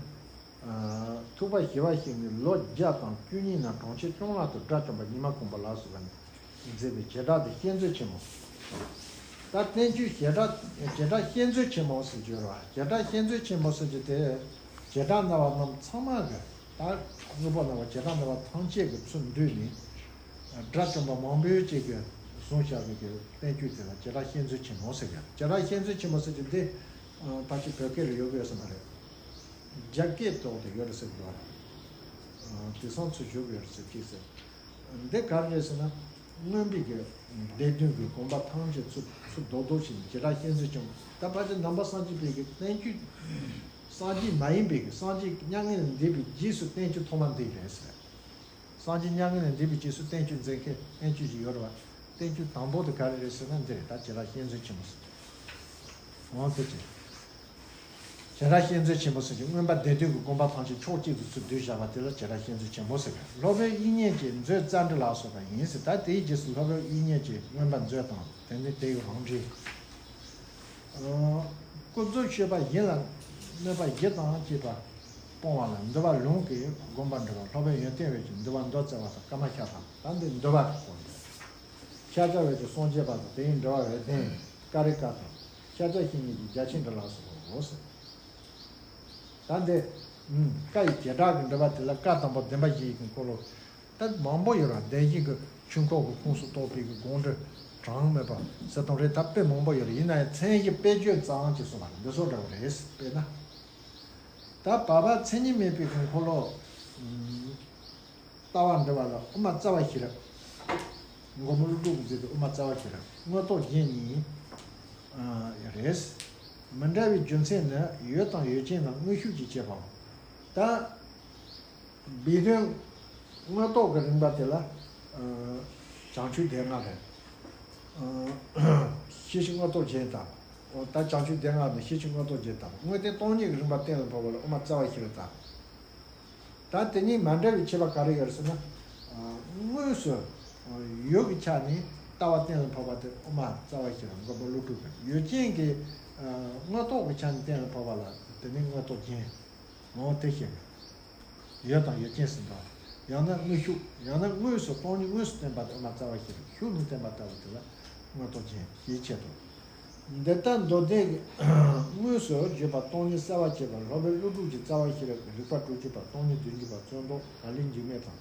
ཐུབ་པ་ཞི་བ་ཞིག་ནི་ལོ་བརྒྱ་དང་བཅུ་གཉིས་ན་གྲོང་ཁྱེར་ཅུང་ལ་དུ་སྒྲ་བཅོམ་པ་ཉི་མ་གུང་པ་ལ་སོགས་པ་ནས་མཛད་པའི་བྱེ་བྲག་ཏུ་བཤད་མཛོད་ཆེན་མོ། ད་བསྟན་བཅོས་བྱེ་བྲག་བྱེ་བྲག་བཤད་མཛོད་ཆེན་མོ་ཟེར་གྱི་ཡོད་རེད་བ། བྱེ་བྲག་བཤད་མཛོད་ཆེན་མོ་ཟེར་གྱི་དེ། བྱེ་བྲག་སྨྲ་བ་རྣམས་ཚང་མ་གི། ད་དངོས་པོ་སྨྲ་བ་བྱེ་བྲག་སྨྲ་བ་ཐམས་ཅད་ཀྱི་ཚུར་འདུས་ནས། སྒྲ་བཅོམ་པ་མང་པོའི་ཅིག་གིས་བཟུང་བཞག་པའི་གི་བསྟན་བཅོས་དེ་ལ་བྱེ་བྲག་བཤད་མཛོད་ཆེན་མོ་ཟེར་གི། བྱེ་བྲག་བཤད་མཛོད་ཆེན་མོ་ཟེར་གྱི་འདི། ཕལ་ཆེར་བོད་སྐད་ལ་ཡོད་དགོས་ས་མ་རེད། རྒྱ་སྐད་ཐོག་ཏུ་ཡོད་རེད་ཟེར་གྱི་རེད། དེང་སང་ཚུར་བཞུགས་ཡོད་རེད་ཟེར་གྱི་ཟེར། འདི་ག་རེ་རེད་ཟེར་ན། མངོན་པའི་གི་སྡེ་བདུན་གྱི་དགོངས་པ་ཐམས་ཅད་ཚུར་ཚུར་རྡོག་རྡོག་བྱས་ནས་བྱེ་བྲག་བཤད་མཛོད་ཆེན་མོ། ད་ཕལ་ཆེར་ནང་པ་སངས་རྒྱས་པའི་གི་བསྟན་བཅོས། སངས་རྒྱས་མ་ཡིན་པའི་གི་སངས་རྒྱས་མྱ་ངན་ལས་འདས་པའི་རྗེས་སུ་བསྟན་བཅོས་ཐོག་མ་འདི་རེད་ཟེར། སངས་རྒྱས་མྱ་ངན་ལས་འདས་པའི་རྗེས་སུ་བསྟན་བཅོས་མཛད་མཁན་བསྟན་བཅོས་ཤིག་ཡོད་རེད་བ། བསྟན་བཅོས་དང་པོ་དེ་ག་རེ་རེད་ཟེར་ན་འདི་རེད། ད་བྱེ་བྲག་བཤད་མཛོད་ཆེན་མོ་ཟེར། འོང་དེ་ཅི། བྱེ་བྲག་བཤད་མཛོད་ཆེན་པོ་ཟེར་གྱི། མངོན་པ་བདེ་སྡུག་གི་དགོངས་པ་ཐམས་ཅད་ཕྱོགས་གཅིག་ཏུ་ཚུར་བསྡུས་བཞག་པ་དེ་ལ་བྱེ་བྲག་བཤད་མཛོད་ཆེན་པོ་ཟེར་གྱི། སློབ་དཔོན་དབྱིག་གཉེན་གྱི་མཛོད་རྩ་འགྲེལ་ལ་སོགས་པ་ཡིན་ཟེར། ད་དེའི་རྗེས་སུ་སློབ་དཔོན་དབྱིག་གཉེན་གྱི་མངོན་པ་མཛོད་དང་། དེ་ནི་དེ་ཡི་རང་འགྲེལ། ཨ། ཀུན་རྫོབ་དཔྱོད་པ་ཡིད་ལ་གནོད་པ་བཞི་དང་བཅས་པ་སྤོང་བ་ལ་འདུལ་བ་ལུང་གི་དགོངས་པ་འགྲེལ་བ། སློབ་དཔོན་ཡོན་ཏན་འོད་ཀྱིས་འདུལ་བ་མདོ་རྩ་བ་དང་ཀ་མ་ཤ་དང་། ད་འདི་འདུལ་བ་གི་སྐོར་རེད། ཤཱཀྱ་འོད་ཀྱིས་སངས་རྒྱས་པ་དང་། དེའི་འགྲེལ་པ་འོད་ལྡན་ཀ་རི་ཀ་དང་། ཤཱཀྱ་བཤེས་གཉེན་གྱིས་རྒྱ་ཆེར་འགྲེལ་ལ་སོགས་པའོ་ཟེར། ད་འདི་ཀ་ཡི་བྱེ་བྲག་གི་འགྲེལ་པ་དེ་ལ་ཀ་དང་པོ་བདེན་པ་བཞི་ཡི་གི་འཁོར་ལོ། ད་མང་པོ་ཡོད་ར། བདེན་བཞི་གི་ཆོས་འཁོར་གྱི་ཁོངས་སུ་གཏོགས་པའི་གི་དགོངས་འགྲེལ་གྲངས་མེད་པ་ཟེར་སྟངས་རེད། ད་དཔེ་མང་པོ་ཡོད་རེད། ཡིན་ན་ཡང་མཚན་གཞི་དཔེ་བརྗོད་ཙམ་གྱིས་གསུངས་པ་རེད། འདི་ཚོ་འདྲ་བོ་རེད། དཔེར་ན། ད་བར་པ་མཚན་ཉིད་མེད་པའི་གི་འཁོར་ལོ། ལྟ་བ་འདྲ་བ་ལ་དབུ་མ་རྩ་བ་ཤེས་རབ། མགོན་པོ་ཀླུ་སྒྲུབ་ཀྱིས་མཛད་པའི་དབུ་མ་རྩ་བ་ཤེས་རབ་མངོན་རྟོགས་རྒྱན་གཉིས་རེད། མི་འདྲ་བའི་རྒྱུ་མཚན་ནི་ཡོད་དང་ཡོད་ཅན་དང་དངོས་ཤུགས་ཀྱིས་བྱེད་པའོ། ད་སྦས་དོན་མངོན་རྟོགས་ཀྱི་རིམ་པ་དེ་ལ་བྱང་ཆུབ་སྡེ་ལྔ་རེད། ཤེས་བྱ་མངོན་རྟོགས་རྒྱན་དང་། ད་བྱང་ཆུབ་སྡེ་ལྔ་ནི་ཤེས་བྱ་མངོན་རྟོགས་རྒྱན་དང་། དངོས་བསྟན་སྟོང་ཉིད་ཀྱི་རིམ་པ་གཏན་ལ་ཕབ་པ་ལ་དབུ་མ་རྩ་བ་ཤེས་རབ་དང་། ད་དེ་གཉིས་མ་འདྲ་བའི་ཁྱད་པར་ག་རེ་ཡོད་རེད་ཟེར་ན། དངོས་སུ་ཡོད་ཀྱི་ཆ་ནས་ལྟ་བ་གཏན་ལ་ཕབ་པ་དེ་དབུ་མ་རྩ་བ་ཤེས་རབ་མགོན་པོ་ཀླུ་སྒྲུབ་ཀྱི། ཡོད་ཅན་གྱི་མངོན་རྟོགས་ཀྱི་ཆ་ནས་གཏན་ལ་ཕབ་པ་ལ་དེ་ནི་མངོན་རྟོགས་རྒྱན། འོ་དེ་ཤེས་དགོས། ཡོད་དང་ཡོད་ཅན་ཟེར་འདུག། ཡང་ན་དངོས་ཤུགས། ཡང་ན་དངོས་སུ་སྟོང་ཉིད་དངོས་སུ་བསྟན་པ་དེ་དབུ་མ་རྩ་བ་ཤེས་རབ། ཤུགས་ནི་བསྟན་པ་ལྟ་བུ་དེ་ལ་མངོན་རྟོགས་རྒྱན་ཞེས་འཆད་དོ། འདི་ལྟར་མདོ་སྡེ་གི་དངོས་སུ་བརྗོད་པ་སྟོང་ཉིད་གསལ་བར་བྱེད་པ་སློབ་དཔོན་ཀླུ་སྒྲུབ་ཀྱི་རྩ་བ་ཤེས་རབ་ཀྱི་རིགས་པ་དྲུག་ཅུ་པ་སྟོང་ཉིད་བདུན་ཅུ་པ་བརྩོན་འགྲུས་ག་ལེར་འཇིགས་མེད་དང་།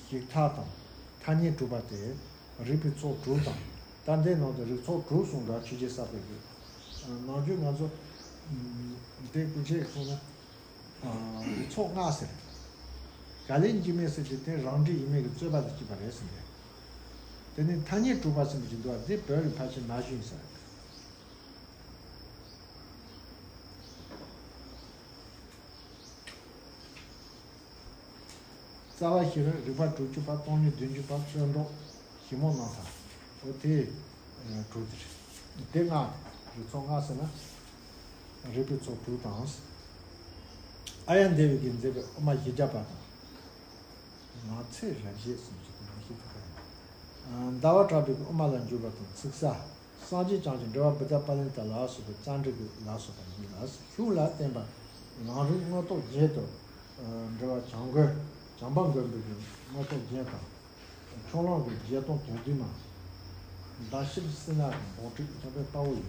ཞིག་ཐ་དང་ཐ་སྙད་གྲུབ་པ་སྟེ་རིགས་པའི་ཚོགས་དྲུག་དང་། ད་འདིའི་ནང་དུ་རིགས་ཚོགས་དྲུག་གསུངས་འདུག། ཆོས་རྗེ་ས་པཎ་གྱིས། ནང་ཆོས་ང་ཚོ་འདི་སྐུ་ཆས་གསུངས་ན། རིགས་ཚོགས་ལྔ་ཟེར། ག་ལེར་འཇིགས་མེད་ཟེར་དེ་དེ་རང་འགྲེལ་ཡིན་མིན་གྱི་རྩོད་པ་དང་བཅས་པ་རེད་ཟེར་ནས། དེ་ནས་ཐ་སྙད་གྲུབ་པ་ཟེར་མི་ཞིག་འདུག་པ། འདི་བོད་ལ་ཕལ་ཆེར་མ་བྱུང་ཟེར། རྩ་བ་ཤེས་རབ་རིགས་པ་དྲུག་ཅུ་པ་སྟོང་ཉིད་བདུན་ཅུ་པ་བརྩོན་འགྲུས་ཞིབ་མོ་གནང་ས། འོ་དེ་གྲུབ་དེ་རེད། དེ་ལྔ་རེད། རིགས་ཚོགས་ལྔ་ཟེར་ན། རིགས་པའི་ཚོགས་དྲུག་དང་། ཨཱརྱ་དེ་བི་གིས་མཛད་པའི་དབུ་མ་བཞི་བརྒྱ་པ་དང་། ངག་ཚིག་རབ་བཤད་གསུམ་གྱི་དབུ་མ་བཞི་བརྒྱ་པ་དང་། ཟླ་བ་གྲགས་པའི་དབུ་མ་ལ་འཇུག་པ་དང་ཚིག་གསལ། སངས་རྒྱས་བསྐྱངས་ཀྱི་འགྲེལ་པ་བུདྡྷ་པཱ་ལི་ཏ་ལ་སོགས་པའི་རྩ་འགྲེལ་གྱི་ལ་སོགས་པ་ཡིན་ལ། ཤུགས་ལ་བརྟེན་པ་ལམ་རིམ་མངོན་རྟོགས་རྒྱན་དུ་འགྲེལ་བ་བྱམས་མགོན། བྱམས་པ་མགོན་པོའི་མངོན་རྟོགས་རྒྱན་དང་། ཕྱོགས་གླང་གི་བརྒྱད་སྟོང་དོན་བདུན་མ། མདའ་བཞི་སྲིན་ནག་གི་འབོག་ཁྲིད། འཇམ་དཔལ་དཔའ་བོ་ཡི་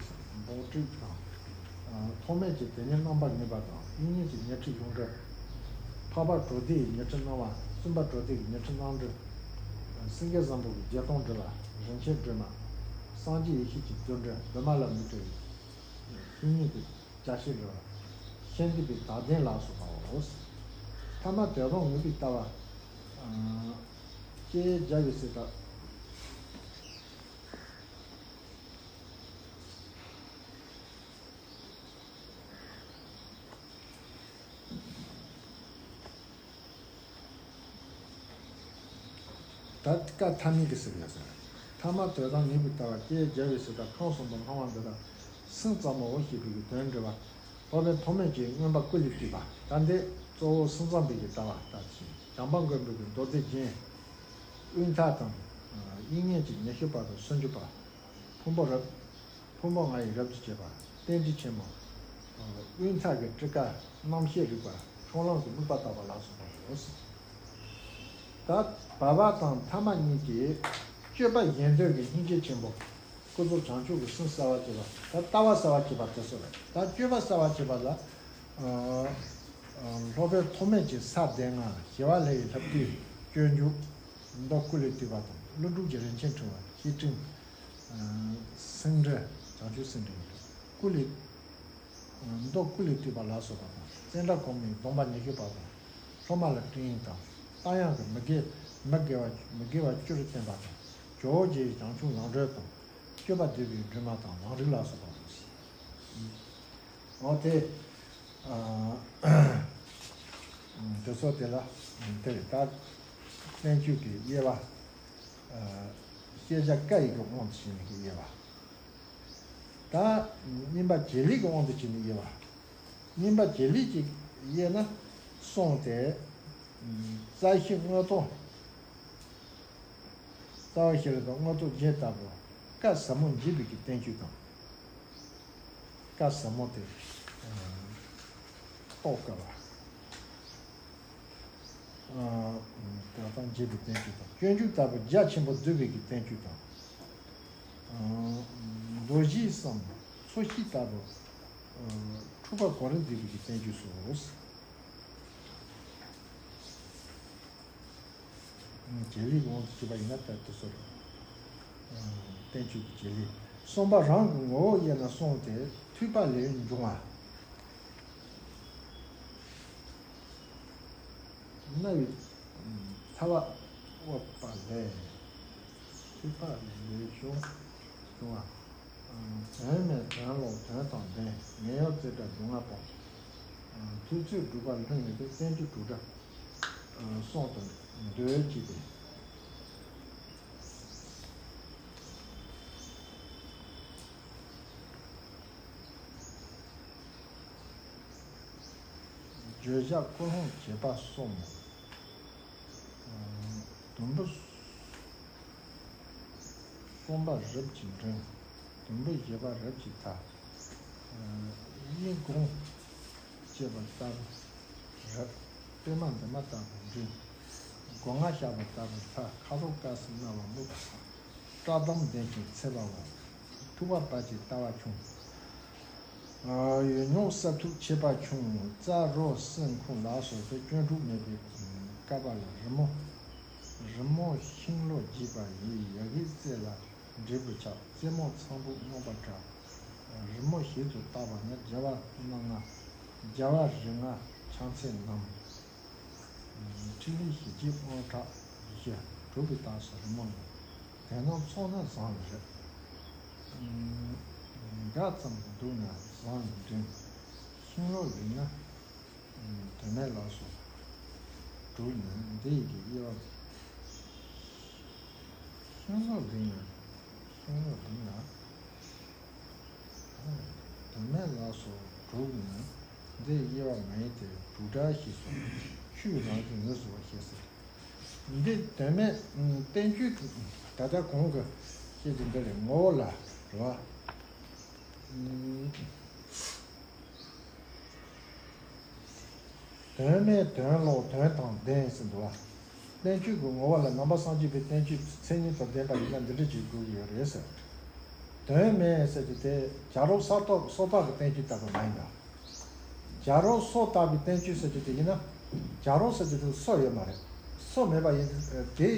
འབོག་ཁྲིད་དང་། ཐོགས་མེད་ཀྱི་དེ་ཉིད་རྣམ་པར་ངེས་པ་དང་། དབྱིག་གཉེན་གྱི་ཉི་ཁྲི་གཞུང་འགྲེལ། འཕགས་པ་གྲོ་སྡེ་ཡི་ཉི་ཁྲི་སྣང་བ། བཙུན་པ་གྲོ་སྡེ་གི་ཉི་ཁྲི་སྣང་འགྲེལ། སེང་གེ་བཟང་པོ་གི་བརྒྱད་སྟོང་འགྲེལ་བ། རིན་ཆེན་སྒྲོན་མ། སངས་རྒྱས་ཡེ་ཤེས་ཀྱི་རྫུ་འཕྲུལ། བི་མ་ལ་མི་ཏྲ་ཡི་བཤེས་གཉེན་གྱི་ཅ་ཤེས་འགྲེལ་བ། ཤཱནྟི་པའི་དག་ལྡན་ལ་སོགས་པའོ། ཐ་མ་དོན་དམ་ངེས་པའི་ལྟ་བ། ཨ། ཀྱེ་རྒྱལ་བའི་སྲས་དག། ད་ཀ་ཐ་མའི་གི་ཟེར་ཡ་ཟེར། ཐ་མ་དོན་དམ་ངེས་པའི་ལྟ་བ་ཀྱེ་རྒྱལ་བའི་སྲས་དག། ཁམས་གསུམ་དུ་སྣང་བ་འདི་དག་སེམས་ཙམ་མོ་ཞེས་པའི་གི་དོན་འགྲེལ་བ། སློབ་དཔོན་ཐོགས་མེད་ཀྱིས་མངོན་པ་ཀུན་ལས་བཏུས་པ། ད་འདི་གཙོ་བོ་སེམས་ཙམ་པའི་གི་ལྟ་བ་ལྟ་ཞིང་། བྱམས་པ་མགོན་པོའི་གི་མདོ་སྡེ་རྒྱན། དབུས་མཐའ་དང་། དབྱིག་གཉེན་གྱི་ཉི་ཤུ་པ་དང་སུམ་ཅུ་པ། ཕུང་པོ་རབ། ཕུང་པོ་ལྔ་ཡི་རབ་ཏུ་བྱེད་པ། རྟེན་འབྲེལ་ཆེན་མོ། དབུས་མཐའ་གི་ཊཱི་ཀ་རྣམ་བཤད་རིག་པ། ཕྱོགས་གླང་གི་དམིགས་པ་བརྟག་པ་ལ་སོགས་པའོ། ད་བར་པ་དང་ཐ་མ་གཉིས་ཀྱིས་སྤྱོད་པ་གཞན་དོན་གྱི་སྙིང་རྗེ་ཆེན་པོ། ཀུན་རྫོབ་བྱང་ཆུབ་ཀྱི་སེམས་གསལ་བར་བྱེད་པ། ད་ལྟ་བ་གསལ་བར་བྱེད་པ་དེ་ཚོ་རེད། ད་སྤྱོད་པ་གསལ་བར་བྱེད་པ་ལ། ཨ། ཨ། སློབ་དཔོན་ཐོགས་མེད་ཀྱི་ས་སྡེ་ལྔ། ཞི་བ་ལྷ་ཡི་ལྷ་བཏུས་སྤྱོད་འཇུག་མདོ་ཀུན་ལས་བཏུས་པ་དང་། ཀླུ་སྒྲུབ་ཀྱི་རིན་ཆེན་ཕྲེང་བ། བཤེས་སྤྲིང་། ཨ། སེང་འབྲི། བྱང་ཆུབ་སེང་འབྲིང་། ཀུན་ལས། མདོ་ཀུན་ལས་བཏུས་པ་ལ་སོགས་པ་དང་། ཙནྡྲ་གོ་མིའི་སྡོམ་པ་ཉི་ཤུ་པ་དང་། སློབ་མ་ལ་སྤྲིང་ཡིག་དང་། རྟ་དབྱངས་ཀྱི་མི་དགེ། མི་དགེ་བ། མི་དགེ་བ་བཅུར་བསྟན་པ་དང་། ཇོ་བོ་རྗེ་ཡི་བྱང་ཆུབ་ལམ་སྒྲོན་དང་། སྤྱོད་པ་བསྡུས་པའི་སྒྲོན་མ་དང་ལམ་རིམ་ལ་སོགས་པ་རེད། འོ་དེ། ཨ། དེ་ཚོ་དེ་ལ་དེ་རེད། ད་བསྟན་བཅོས་ཀྱི་དབྱེ་བ། ཨ། ཤེས་བྱ་ཀ་ཡི་གི་དབང་དུ་བྱས་ནས་ཀྱི་དབྱེ་བ། ད་གཉིས་པ་བྱེད་ལས་ཀྱི་དབང་དུ་བྱས་ནས་དབྱེ་བ། གཉིས་པ་བྱེད་ལས་ཀྱིས་དབྱེ་ན་གསུམ་སྟེ། རྩ་ཤེ་དངོས་ཐོབ། རྩ་བ་ཤེས་རབ་དང་དངོས་ཐོབ་བརྒྱད་ལྟ་བུ། སྐབས་ཟབ་མོ་འབྱེད་པའི་གི་བསྟན་བཅོས་དང་། སྐབས་ཟབ་མོ་སྟེ། རྟོགས་དཀའ་བ། ད་ལྟ་འབྱེད་པའི་བསྟན་བཅོས་དང་། སྤྱོད་འཇུག་ལྟ་བུ་རྒྱ་ཆེན་པོ་བསྡུས་པའི་གི་བསྟན་བཅོས་དང་། མདོ་བཞི་གསུམ་ཚོ་བྱེད་ལྟ་བུ། འཁྲུལ་པ་གོ་རིམ་བསྡུས་པའི་གི་བསྟན་བཅོས་སོ། བྱེད་ལས་དབང་དུ་བྱས་པ་ཡིན་ན་ད་དེ་ཚོར། བསྟན་བཅོས་ཀྱི་བྱེད་ལས། གསུམ་པ་རང་གི་ངོ་བོ་དབྱེ་ན་གསུམ་སྟེ། ཐོས་པ་ལས་འབྱུང་བ། རྣ་བའི་ཚ་བ་དབབ་པ་ལས། ཐོས་པ་ལས་བྱུང་བྱུང་བ། དོན་མེད་དོན་ལོག་དོན་དང་ལྡན། ངེས་ཡོད་རྩེ་གྲ་སྡུག་བསྔལ་སྤོང་། ཐོས་ཚོད་སྒྲུབ་པ་ལྷུང་ངེས་ཏེ། བསྟན་བཅོས་དྲུག་སྒྲ་གསུམ་དུ་འདོད་ཅེས་ཏེ། བརྗོད་བྱ་ཀུན་སློང་བྱེད་པ་གསུམ། དུམ་བུ་གསུམ་པ་རིམ་གྱིས་འབྲིང་། དུམ་བུ་བཞི་པ་རིམ་གྱིས་ཐ། དབྱིངས་གོང་བཅད་པ་ལྟ་བུ་རིམ། པད་མ་འདབ་མ་ལྟ་བུ་འབྲིང་། སྒོ་ང་ཤར་བ་ལྟ་བུ་ཐ། ཁ་དོག་དཀར་སེར་སྣང་བ་སྨུག། བཀྲག་མདངས་ལྡན་ཞིང་འཚེར་བའོ། འཁྲུལ་པ་བབས་ཀྱིས་ལྟ་བ་ཆུང་། ཡུལ་མྱོང་གསལ་ཐུབ་ཁྱད་པར་ཆུང་། རྩ་རོ་སྲིན་ཁོང་ལ་སོགས་ཏེ། སྐྱོན་དྲུག་མེད་པའི་སྐབས་ལ་རི་མོ། རི་མོ་ཤིང་ལོ་རྒྱས་པ་ཡི། ཡ་གིའི་རྩེ་ལ་འབྲས་བུ་ཆགས། རྩེ་མོ་ཚངས་བུག་རྨོངས་པ་བྲལ། རི་མོ་ཞིག་ཏུ་བལྟ་བ་ནི། རྒྱལ་བ་སྣ་ལྔ། རྒྱལ་བ་རིགས་ལྔ་ཕྱག་མཚན་རྣམས། ཕྲིན་ལས་ཞི་རྒྱས་དབང་དྲག་བཞི། གྲུབ་པའི་རྟགས་སུ་རི་མོ་ཡིན། དེ་རྣམས་ཚོགས་ན་བཟང་བའི་རིགས། འགའ་ཙམ་འདུག་ན་བཟང་བའི་འབྲིང་། ཤིང་ལོ་ལེགས་ན་དོན་མེད་ལ་སོགས་དྲུག་ཡིན། འདི་ཡི་གི་དབྱེ་བ། ཤིང་ལོ་ལེགས་ན། ཤིང་ལོ་ལེགས་ན། དོན་མེད་ལ་སོགས་དྲུག་ཡིན། འདི་དབྱེ་བ་མ་ཡིན་ཏེ། དྲུག་སྒྲ་ཞེས་སོགས་ཆོས་རང་བཞིན་ངོས་བཟུང་བ་ཞེས་ཟེར། འདི་དོན་མེད་བསྟན་བཅོས་ཀྱི་ད་ལྟ་གོང་གི་བཤད་ཀྱི་འདི་ལས་ངོ་བོ་ལ་རེད་བ། དོན་མེད་དོན་ལོག་དོན་དང་ལྡན་ཟེར་འདུག་བ། བསྟན་བཅོས་ཀྱི་ངོ་བོ་ལ་ནང་པ་སངས་རྒྱས་པའི་བསྟན་བཅོས་མཚན་ཉིད་དང་ལྡན་པ་ཡིན་ན་འདི་འདྲ་ཅིག་དགོས་ཀྱི་ཡོད་རེད་ཟེར། དོན་མེད་ཟེར་གྱི་དེ་བྱ་རོག་སོ་ཏོག་སོ་ཏོག་གི་བསྟན་བཅོས་ལྟ་བུ་མ་ཡིན་ན། བྱ་རོག་སོ་ལྟ་བུའི་བསྟན་བཅོས་ཟེར་གྱི་དེ་ཡིན་ན། བྱ་རོག་ཟེར་གྱི་དེ་སོ་ཡོད་མ་རེད། སོ་མེད་པ་ཡིན་དེ་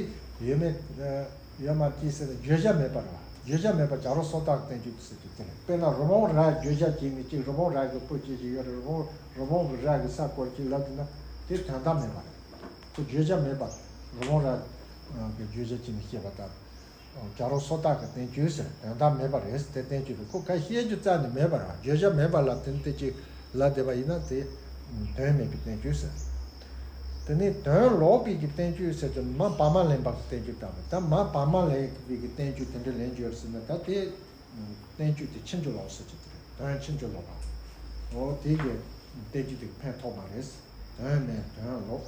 ཡོད་མེད་ཡོད་མ་རེད་ཟེར་ན་བརྗོད་བྱ་མེད་པ་རེད་བ། བརྗོད་བྱ་མེད་པ་བྱ་རོག་སོ་ལྟ་བུའི་བསྟན་བཅོས་ཟེར་གྱི་དེ་རེད། དཔེར་ན་རི་བོང་རྭ་བརྗོད་བྱ་བྱས་ནས་ཅིག་རི་བོང་རྭ་གི་སྤུ་ཅིག་ཅིག་ཡོད་རེད། རི་བོང་རི་བོང་གི་རྭ་གི་ས་བཀོད་ཅིག་ལབ་དུས་ན་དེ་དོན་དག་མེད་པ་རེད། ཁོ་བརྗོད་བྱ་མེད་པ། རི་བོང་རྭ་གི་བརྗོད་བྱ་བྱས་ནས་བཤད་པ་ལྟར། བྱ་རོག་སོ་ལྟ་གི་བསྟན་བཅོས་ཟེར་དོན་དག་མེད་པ་རེད་ཟེར་དེ་བསྟན་བཅོས་རེད། ཁོ་ཁ་བཤད་རྒྱུ་རྩ་ནས་མེད་པ་རེད་བ། བརྗོད་བྱ་མེད་པ་ལ་དེ་དེ་ཅིག་ལབ་བསྡད་པ་ཡིན་ན་དེ་དོན་མེད་པའི་བསྟན་བཅོས་ཟེར། དེ་ནས་དོན་ལོག་པའི་གི་བསྟན་བཅོས་ཟེར་དུས་མ་བ་མ་ལེན་པ་གི་བསྟན་བཅོས་ལྟ་བུ། ད་མ་བ་མ་ལེན་པའི་གི་བསྟན་བཅོས་དེ་འདྲ་ལེན་རྒྱུ་ཡོད་ཟེར་ན་ད་དེ་བསྟན་བཅོས་དེ་ཕྱིན་ཅི་ལོག་ཟེར་གྱི་དེ་རེད། དོན་ཕྱིན་ཅི་ལོག་པ། འོ་དེ་གི་བསྟན་བཅོས་དེ་ཕན་ཐོགས་མ་རེད། དོན་མེད་དོན་ལོག་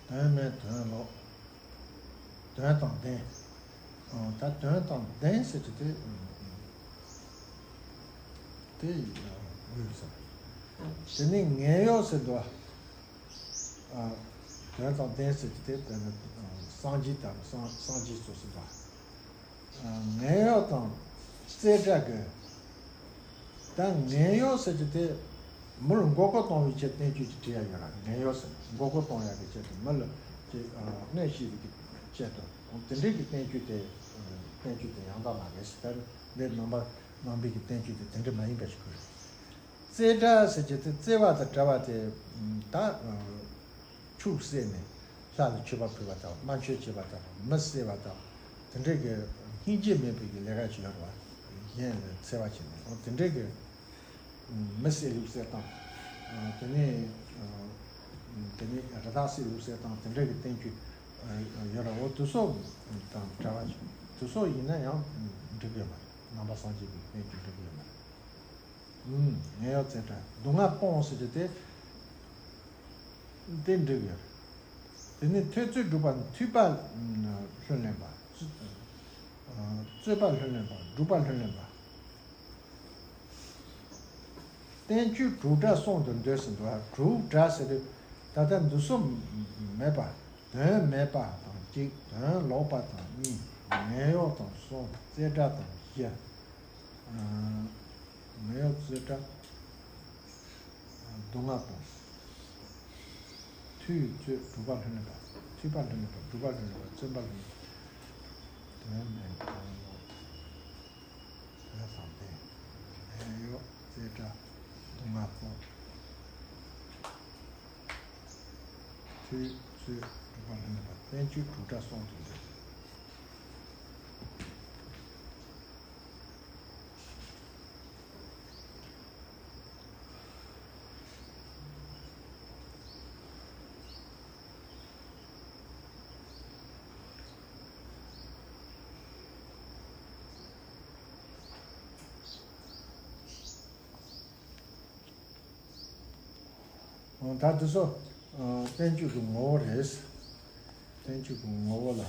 དོན་མེད་དོན་ལོག་དོན་དང་ལྡན། ཨ། ད་དོན་དང་ལྡན་ཟེར་གྱི་དེ། དེ་ཡིན་ས། དེ་ནས་ངེས་ཡོད་ཟེར་འདུག་ཨ། དོན་དང་ལྡན་ཟེར་གྱི་དེ་དཔེར་ན་སངས་རྒྱས་དང་སངས་སངས་རྒྱས་སོ་སོ་དང་། ངེས་ཡོད་དང་རྩེ་གྲ་གི། ད་ངེས་ཡོད་ཟེར་གྱི་དེ་མི་ལ་མགོ་སྐོར་གཏོང་བའི་ཆེད་བསྟན་བཅོས་ཀྱི་བྲིས་ཡ་ཡོད་ར། ངེས་ཡོད་ཟེར་ན་མགོ་སྐོར་གཏོང་ཡ་གི་ཆེད་དུ་མི་ལ་ཅིག་གནོད་བྱེད་པའི་གི་ཆེད་དུ་དེ་འདྲའི་གི་བསྟན་བཅོས་དེ་བསྟན་བཅོས་དེ་ཡང་དག་མ་རེད་ཟེར། ད་འདི་ནང་པ་ནང་པའི་གི་བསྟན་བཅོས་དེ་དེ་འདྲ་མ་ཡིན་པ་ཞིག་གི་རེད། རྩེ་གྲ་ཟེར་གྱི་དེ་རྩེ་བ་དང་བྲལ་བ་དེ་ད། ཆོས་བསྲེས་ནས་ལྷ་ལ་མཆོད་པ་ཕུལ་བ་དང་དམར་མཆོད་བྱེད་པ་དང་མི་བསད་པ་དང་དེ་འདྲའི་གི་སྙིང་རྗེ་མེད་པའི་གི་ལས་ཀ་ཅིག་ཡོད་རེད་བ། གཞན་ལ་འཚེ་བ་བྱས་ནས། འོ་དེ་འདྲའི་གི་མི་བསད་ལུག་བསད་སྟངས། དེ་ནས་དེ་ནས་རི་དྭགས་བསད་ལུག་བསད་སྟངས་དེ་འདྲའི་གི་བསྟན་བཅོས་ཡོད་རེད། འོ་དེ་ཚོ་དང་བྲལ་བ་ཅིག་དེ་སོགས་ཡིན་ན་ཡང་འགྲིག་གི་ཡོད་མ་རེད། ནང་པ་སངས་རྒྱས་པའི་བསྟན་བཅོས་འགྲིག་གི་ཡོད་མ་རེད། ཨུམ། ངན་གཡོ་རྩེ་གྲ་སྡུག་བསྔལ་སྤོང་ཟེར་རྒྱུ་དེ། དེ་འགྲིག་ཡོད་རེད། དེ་ནས་ཐོས་རྩོད་སྒྲུབ་པ་ནི་ཐོས་པ་ལྷུར་ལེན་པ། རྩོད་པ་ལྷུར་ལེན་པ། སྒྲུབ་པ་ལྷུར་ལེན་པ། བསྟན་བཅོས་དྲུག་སྒྲ་གསུམ་དུ་འདོད་ཟེར་འདུག་དྲུག་སྒྲ་ཟེར་དུས་ད་ལྟ་འདི་ཚོ་མེད་པ། དོན་མེད་པ་དང་གཅིག་དོན་ལོག་པ་དང་གཉིས། ངན་གཡོ་དང་གསུམ། རྩེ་གྲ་དང་བཞི། ངན་གཡོ་རྩེ་གྲ། སྡུག་བསྔལ་སྤོང་། ཐོས་རྩོད་སྒྲུབ་པ་ལྷུར་ལེན་པ། ཐོས་པ་ལྷུར་ལེན་པ། སྒྲུབ་པ་ལྷུར་ལེན་པ། བརྩོན་པ་ལྷུར་ལེན་པ། དོན་མེད་དོན་ལོག་དོན་བཟང་ལྡན། ངན་གཡོ་རྩེ་གྲ་སྡུག་བསྔལ་སྤོང་། ཐོས་རྩོད་སྒྲུབ་པ་ལྷུར་ལེན་པ། བསྟན་བཅོས་དྲུག་སྒྲ་གསུམ་དུ་འདོད། ད་འདི་ཚོ་བསྟན་བཅོས་ཀྱི་ངོ་བོ་རེད། བསྟན་བཅོས་ཀྱི་ངོ་བོ་ལ་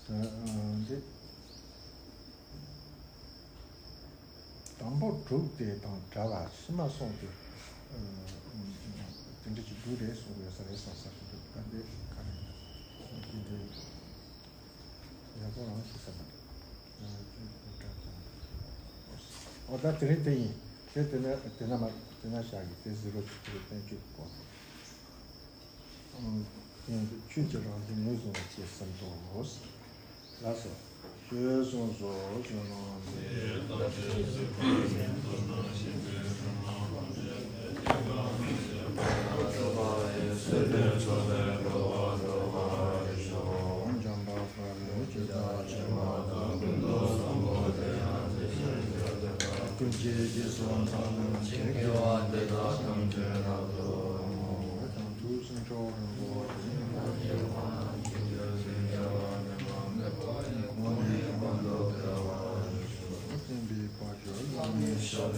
འདི། དང་པོ་དྲུག་དེ་དང་བྲལ་བ་ཕྱི་མ་གསུམ་དེ། དེ་འདྲ་ཅིག་དྲུག་རེད་གསུངས་ཡོད་ས་རེད་བསམ་ས་ཞིག་འདུག་ད་འདི་ག་རེ་ཡིན་ན་འདི་འདི་ཡག་པོ་རང་ཞིག་ས་མ་རེད། འོ་ད་དེ་རིང་དེ་ཡིན། དེ་དེ་ན་དེ་ན་མ་དེ་ན་བཞག་གི་དེ་ཟེར་རོ་ཅིག་དེ་རེད། བསྟན་བཅོས་ཀྱི་སྐོར། ཆོས་ཀྱི་རང་བཞིན་ངོས་བཟུང་བ་ཞེས་གསུངས་སོ། ལགས་སོ། ཞེས་གསུངས་སོ། ཞེས་གསུངས་སོ། འཇམ་དཔལ་དཔའ་བོས་ཇི་ལྟར་བསྟན་པ་དང་། ཀུན་མཁྱེན་རྗེས་སུ་འཚལ་ལོ། ཞེས་དགེ་བ་འདི་དག་ཐམས་ཅད་རབ་ཏུ་བསྔོ། ཐུགས་སྲས་མཆོག་རིན་པོ་ཆེ། གོང་ནས་གོང་དུ་འཕེལ་བར་ཤོག་བསྟན་པའི་དཔལ་འབྱོར་བླ་མེད་ཤོག